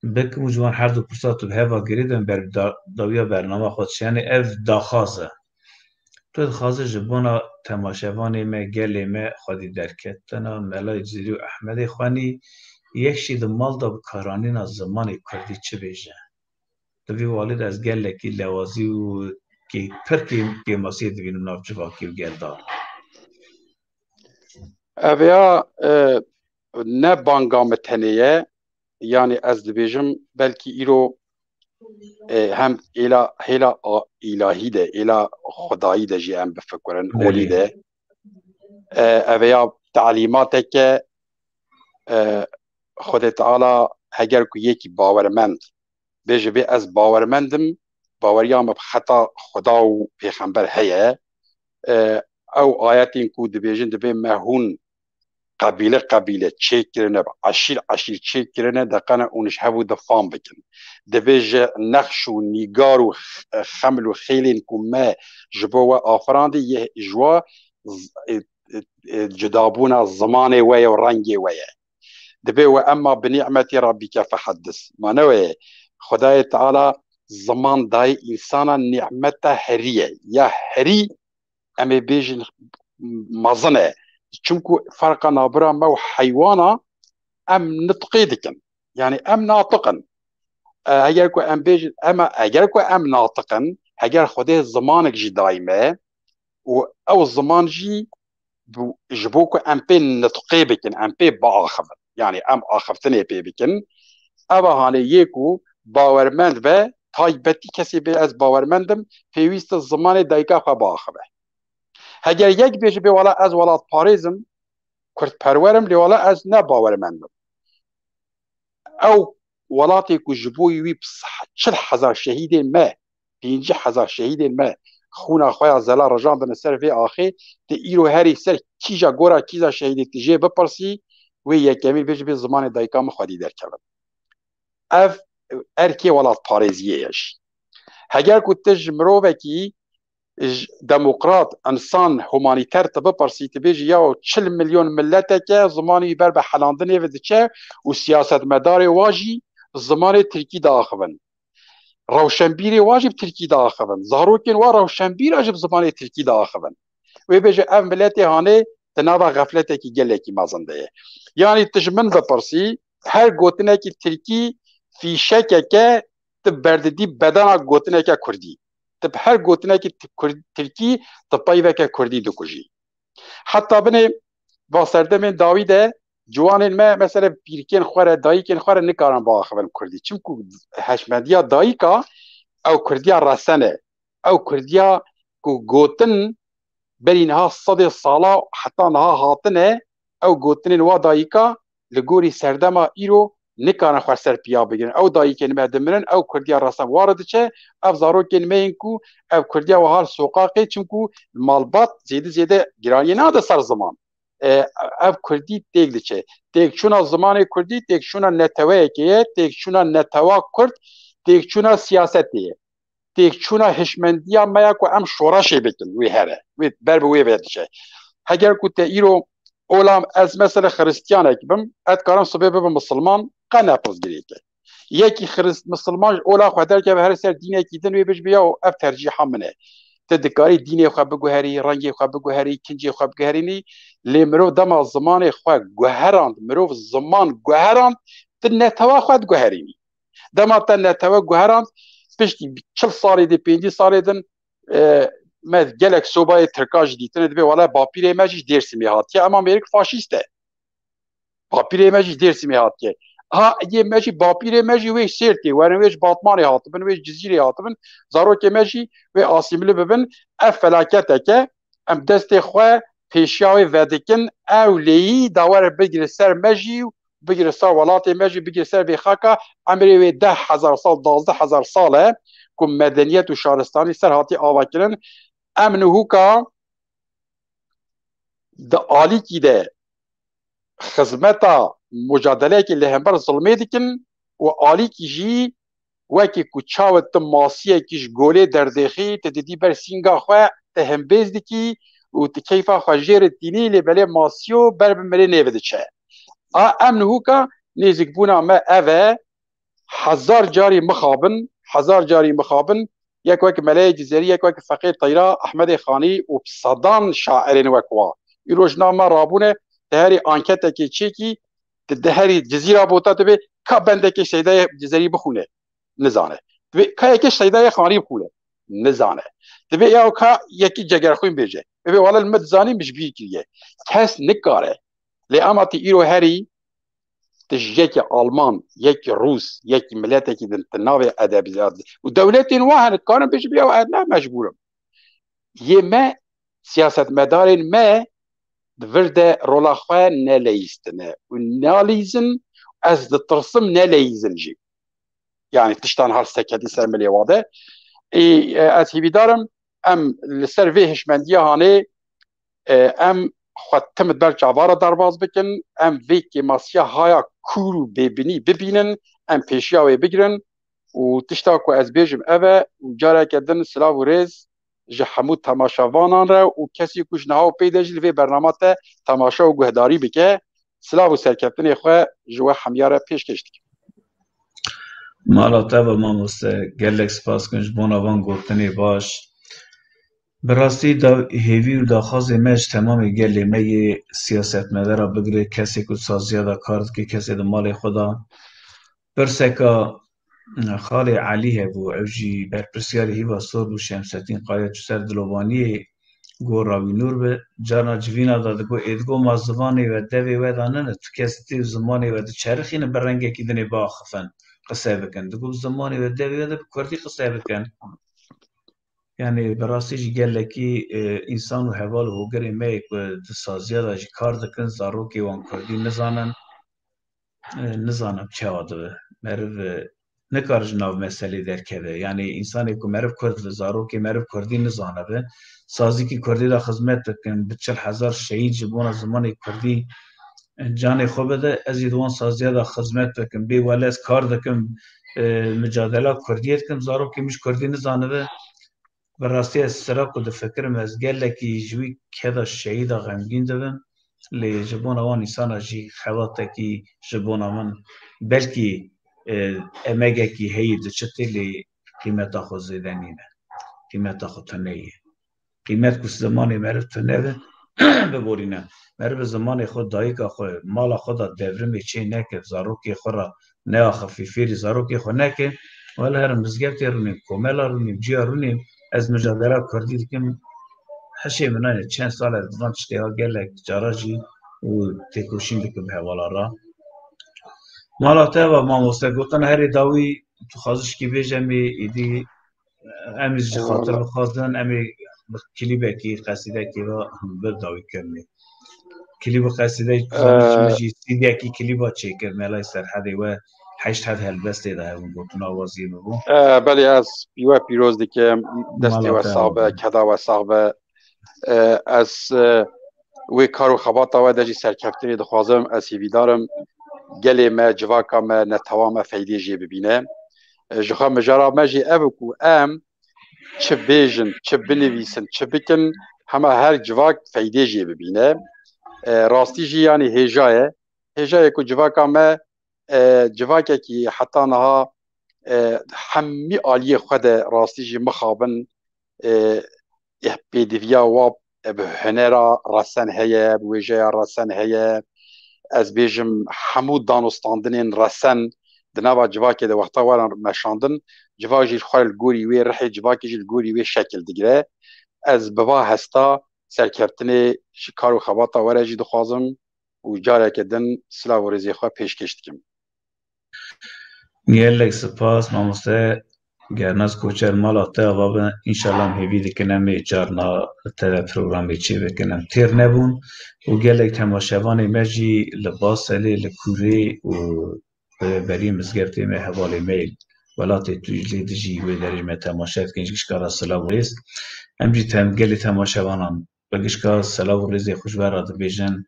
bikim û ji wan her du pirsa tu bi heva girê de ber da, dawiya bernama xwe diçe. Yanî ev daxwaz e. Tu dixwaze ji bona temaşevanê me, gelê me xwedî derketina, Melayê Cizîrî û Ehmedê xwenî, yek jî di mal de bi karanîna zimanê kurdî çi bêje? Di vî walî de ez gelekî lewazî û kê-, pir kêm-, kêmasiyê dibînim nav civakî û geldar. Ev ya e, ne banga min tenê ye, yanî ez dibêjim belkî îro e, hem êla hêla a- îlahî de, êla xwedayî de jî em bifikirin, olî Belê. de. E, ev ya talîmateke e, Xwedê Teala heger ku yekî bawermend bêje bê ez bawermend im, baweriya min bi xeta Xweda û Pêxember heye. E, ew ayetên ku dibêjin dibê me hûn qebîle qebîle çêkirine, bi eşîr eşîr çêkirine, deqene û ji hev û difam bikin. Divê ji nexş û nîgar û x-, xeml û xêlên ku me ji bo we afirandî yê ji we z-, e, e, e, cudabûna zimanê we ye û rengê we ye. Dibê we emma bi nîmetî rabbîke feheddis. Ma ne wê ye. Xwedayê Teala ziman dayê însana nîmeta herî ye. Ya herî em ê bêjin mezin e. Çimku ferqa nabira me û heywana em nitqê dikin. Yanî em natiq in. E, heger ku em bêjin, ema eger ku em natiq in, heger Xwedê zimanek jî dayî me û ew ziman jî bi-, ji bo ku em pê nitqê bikin, em pê biaxivin. Yanî em axiftinê pê bikin. Eva hanê yê ku bawermend be, taybetî kesê bê ez bawermend im, pêwîst e zimanê dayika xwe biaxive. Heger yek bêje bê wala ez welatparêz im, kurdperwer im, lê wala ez ne bawermend im. Ew welatê ku ji bo wî seh-, çil hezar şehîdên me, pêncî hezar şehîdên me xûna xwe ya zelal rijandine ser vê axê, tu îro herî ser kîja gora kîja şehîdê tu jê bipirsî, wê yekemîn bêjî bê zimanê dayika min xwedî derkevin. Ev erkê welatparêziyê ye jî. Heger ku tu ji mirovekî ji demokrat, insan, humanîter tu bipirsî, tu bêjî ya çil milyon mileteke zimanî wî ber bi helandinê ve diçe û siyasetmedarê wa jî zimanê tirkî diaxivin. Rewşenbîrê wa jî bi tirkî diaxivin. Zarokên wa rewşenbîra jî bi zimanê tirkî diaxivin. Wê bêje ev miletê hanê di nava xefletekî gelekî mezin de ye. Yanî tu ji min bipirsî, her gotinekî tirkî fîşekeke tu berdidî bedena gotineke kurdî. Tu bi her gotinekî ti-, kurd-, tirkî tu peyveke kurdî dikujî. Heta binê va serdemên dawî de ciwanên me, mesele pîrkên xwe re, dayikên xwe re nikarin biaxivin kurdî. Çimku hişmendiya dayika ew kurdiya resen e. Ew kurdiya ku gotin berî niha sedê sala heta niha hatine, ew gotinên wa dayika li gorî serdema îro nikarin xwe ser piya bigirin. Ew dayikên me dimirin, ew kurdiya resen wa re diçe, ev zarokên me yên ku ev kurdiya wiha li soqaqê, çimku malbat zêde zêde giraniyê nade ser ziman. E, ev kurdî têk diçe. Têkçûna zimanê kurdî, têkçûna neteweyekê ye, têkçûna netewa kurd, têkçûna siyasetê ye. Têkçûna hişmendiya me ya ku em şoreşê bikin, wê here, wê ber bi wê ve diçe. Heger ku te îro ola ez mesela xiristiyanek bim, ez dikarim sibê bibim misilman, qe ne pirsgirêk e. Yekî xirist-, misilman ji ola xwe derkeve her ser dînekî din, wê bêje bê ya ev tercîha min e. Tu dikarî dînê xwe biguherî, rengê xwe biguherî, kincê xwe biguherînî, lê mirov dema zimanê xwe guherand, mirov ziman guherand, tu netewa xwe diguherînî. Dema te netewe guherand, piştî çil salê din, pêncî salê din, e, me gelek sobayê tirka jî dîtine, dibê wele bapîrê me jî ji Dêrsimê hatiye, ema mêrik faşîst e. Bapîrê me jî ji Dêrsimê hatiye. Ha, yê me jî, bapîrê me jî wê Sêrtê werin, wê ji Batmanê hatibin, wê ji Cizîrê hatibin, zarokê me jî wê asîmîle bibin. Ev felaketek e. Em destê xwe pêşiya wê vedikin, ew lêyî da were bigire ser me jî, bigire ser welatê me jî, bigire ser vê xaka, emrê wê deh hezar sal, duwazdeh hezar sal e ku medeniyet û şaristanî ser hatiye avakirin. Em nihûka di alîkî de xizmeta mucadeleyekê li hember zilmê dikin û alîkî jî wekî ku çawa tu masiyekî ji golê derdêxî, tu didî ber sînga xwe, tu hembêz dikî û tu keyfa xwe jê re tînî, lê belê masiyo ber bi mirê nêve diçe. A em nihûka nêzîkbûna me ev e, hezar carî mixabin, hezar carî mixabin, yek wek Meleyê Cizerî, yek wek Feqê Teyra, Ehmedê Xanî û sedan şairên wek wa. Îro ji nav me rabûne, di herî anketekê çêkî, di, di herî Cizîra bota dibê, ka bendekê Seydayê Cizerî bixwîne, nizane. Dibê, ka yekê Seydayê Xanî bixwîne, nizane. Dibê ya ka yekî Cegerxwîn bêje. Dibê wele li min dizanî, min ji bîr kiriye. Kes nikare. Lê ema tê îro herî, tu ji yekî Alman, yekî Rûs, yekî miletekî din, tu navê edebiyat û dewletên wa hene, dikarin bêjin, "Ya ez ne mecbûr im." Yê me, siyasetmedarên me di vir de rola xwe neleyîztine û naleyîzin, ez ditirsim neleyîzin jî. Yani tiştan hal seketî ser milê wa de. Ê, e, ez hêvîdar im, em li ser vê hişmendiya hanê, e, em xwe tim di ber çava re derbas bikin, em vê kêmasiya haya kûr û bêbinî bibînin, em pêşiya wê bigirin û tişta ku ez bêjim ev e û careke din silav û rêz ji hemû temaşevanan re û kesî ku ji niha û pê de jî li vê bernama te temaşe û guhdarî bike. Silav û serkeftinê xwe ji we hemiya re pêşkêş dikim. Mala te be mamoste, gelek spas dikim ji bona van gotinê baş. Bi rastî da hêvî û daxwazê me ji temamê gelê me yê siyasetmedara bigire kesê ku saziya de kar dike, kesê di malê xwe de. Pirseka xalê Elî hebû, ew jî berpirsiyarê hîva sor bû, Şemsetîn Kaya çû ser dilovaniyê gora wî nûr bi. Carna civîna de digot, êdigo ma zimanê we devê we de nine, tu kes tê zimanê we diçerixîne bi rengekî dinê biaxifin, qise bikin. Digot bi zimanê we devê we de bi kurdî qise bikin. Yani bi rastî jî gelekî, e, însan û heval û hogirê me yê ku di saziya de jî kar dikin, zarokê wan kurdî nizanin, e, nizanim çawa dibe. Meriv, e, nikare ji nav meselê derkeve. Yanî însanê ku meriv kurd be, zarokê meriv kurdî nizanibe, sazîkî kurdî de xizmet bikin, bi çil hezar şehîd ji bona zimanê kurdî canê xwe bide, ez jî di wan saziya de xizmet bikim. Bê wele ez kar dikim, e, micadela kurdiyê dikim, zarokê min ji kurdî nizanibe. Bi rastî ez sira ku difikirim, ez gelekî ji wî keda şehîda xemgîn dibim. Lê ji bona wan însana jî xebatekî ji bona min belkî, e, emegekî heyî diçitê, lê qîmeta xwe zêde nîne. Qîmeta xwe tune ye. Qîmet ku zimanê meriv tune be, biborîne. Meriv bi zimanê xwe, dayika xwe, mala xwe de devrimê çê neke, zarokê xwe re neaxifî, fêrî zarokê xwe neke, wele herin mizgeftê rûnîm, komela rûnîm, ciya rûnîm, ez micadela kurdî dikim, hişê min nayê, çend sal e ez di van tiştê ha gelek cara jî û têkoşîn dikim hevala re. Mala te va mamoste gotin herê dawî tu xwazişkî bêje, em ê îdî em ê ji xatir Eyvallah. Bixwazin, em ê bi klîbekî, qesîdekî ve bi dawî kirinê. Klîb û qesîdeyê tu zanî çi, min Ee, jî C D'yekî klîba çêkir, Melay Serhedê we heşt heb helbestê de hebûn, gotin awazî min bû. Ee, belê ez pî we pîroz dikim, destê Mala we te sax be, ava. Keda we sax be. Ee, ez, e, wê kar û xebata we de jî serkeftinê dixwazim, ez hêvîdar im gelê me, civaka me, netewa me feydê jê bibîne. Ee, ji xwe mijara me jî ev e ku em çi bêjin, çi binivîsin, çi bikin, hema her civak feydê jê bibîne. E, rastî jî yanî hêja ye. Hêja ye ku civaka me, e, civakekî heta niha, e, hemî aliyê xwe de rastî jî mixabin, e, e, pêdiviya wa, e, bi hunera resen heye, bi wêjeya resen heye. Ez bêjim hemû danûstandinên resen di nava civakê de wexta werin meşandin, civak jî xwe li gorî wê rihê civakê jî li gorî wê şekil digire. Ez bi va hesta serkeftinê ji kar û xebata we re jî dixwazim û careke din silav û rêzê xwe pêşkêş dikim. Gelek spas mamoste Gernaz Koçer, mala te ava be. Înşallah em hêvî dikin em ê carna li te ve programê çê bikin. Em têr nebûn û gelek temaşevanê me jî li Baselê, li Kûrê û rêveberiyê mizgeftê me, hevalê me yê welatê Tûclê dijî wê derê ji me temaşe dikin, ji gişka re silav û rêz. Em jî tem-, gelê temaşevanan bi gişka silav û rêzê xwe ji we re dibêjin.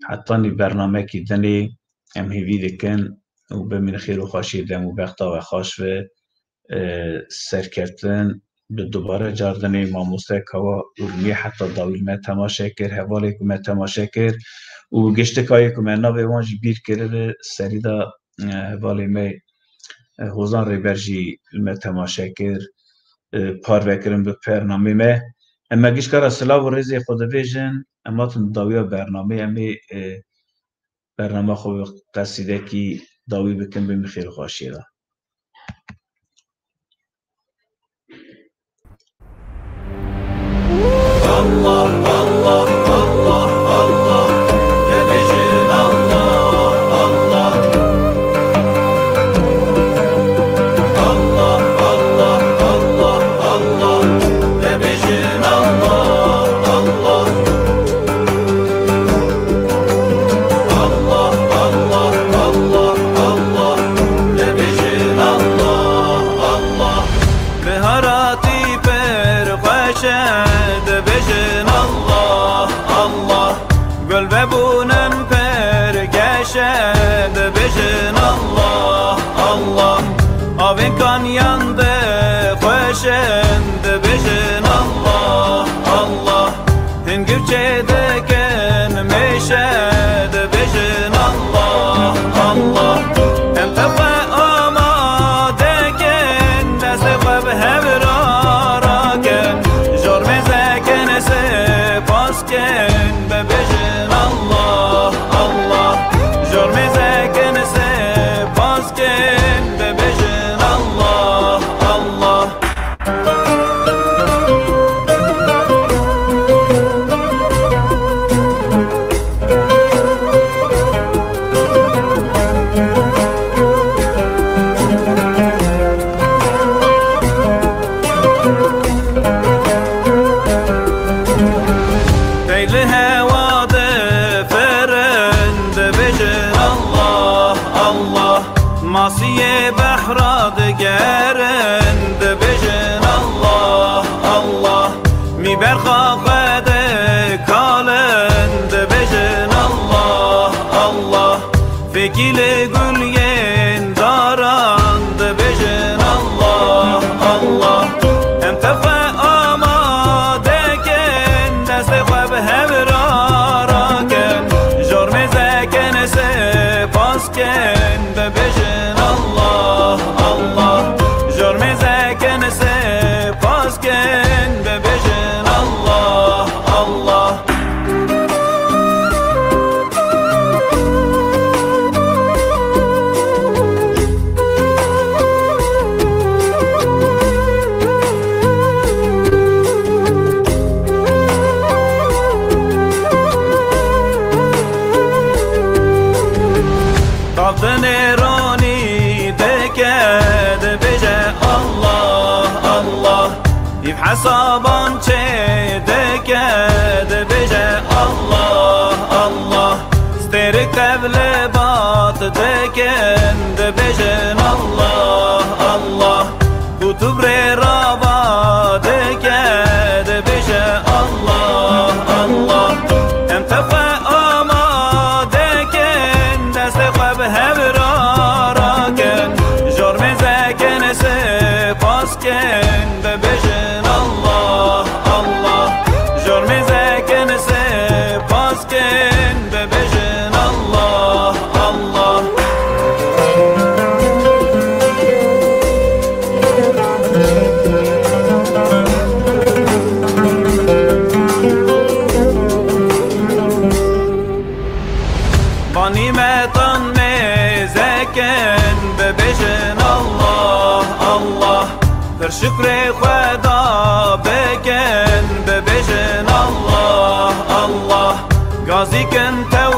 Hetanî bernamekî dinê em hêvî dikin û bimîne xêr û xweşiyê, dem û bexta we xweş be. E, serkeftin bi dubare car dinê mamoste Kawa Urmiyê heta dawî li me temaşe kir, hevalê ku me temaşe kir û giştika yê ku me navê wan jî bîr kiribe, serî de, e, hevalê me, e, Hozan Rêber jî li me temaşe kir, e, parve kirin bi bernamê me. Em me gişka re silav û rêzê xwe dibêjin, em hatin dawiya bernamê, em ê, e, bernama xwe bi qesîdekî dawî bikin, bimîne xêr û xweşiyê de. Biharatî pir xweş e, dibêjin Allah, Allah. Gul vebûnin pir geş e, dibêjin Allah, Allah. Avên kanyan dixweşin, dibêjin Allah, Allah. Hingir çêdikin mêşe, dibêjin Allah, Allah. Em tev xwe amade kin, destê xwe bi hev re rakin. Jormêzekin spas kin, bibêjin Allah, Allah. Jormêzekin spas kin, bibêjin Allah, Pêkî li gul yên daran dibêjin Allah, Allah. Em tev xwe amade kin, destê xwe bi hev re rakin. Jor mêzekên spas kin, dibêjin Allah, Allah. Jor mêzekên spas kin, dibêjin Allah, Allah. Tav di nêranî dike, dibêje Allah, Allah. Îv hesaban çê dike, dibêje Allah, Allah. Stêrik tev li bat dikin, dibêjin Allah, Allah. Qutub rê rava dike, dibêje Allah, Allah. Em tev xwe amade kin, destê xwe bi hev re rakin. Jor mêzekên spas kin, dibêjin Allah, Allah. Jor mêzekên spas kin, dibêjin Allah, Allah. Banî me tan mêzekin, bibêjin Allah, Allah. Pir şukrê Xweda bikin, bibêjin Allah, Allah. Gazî kin tew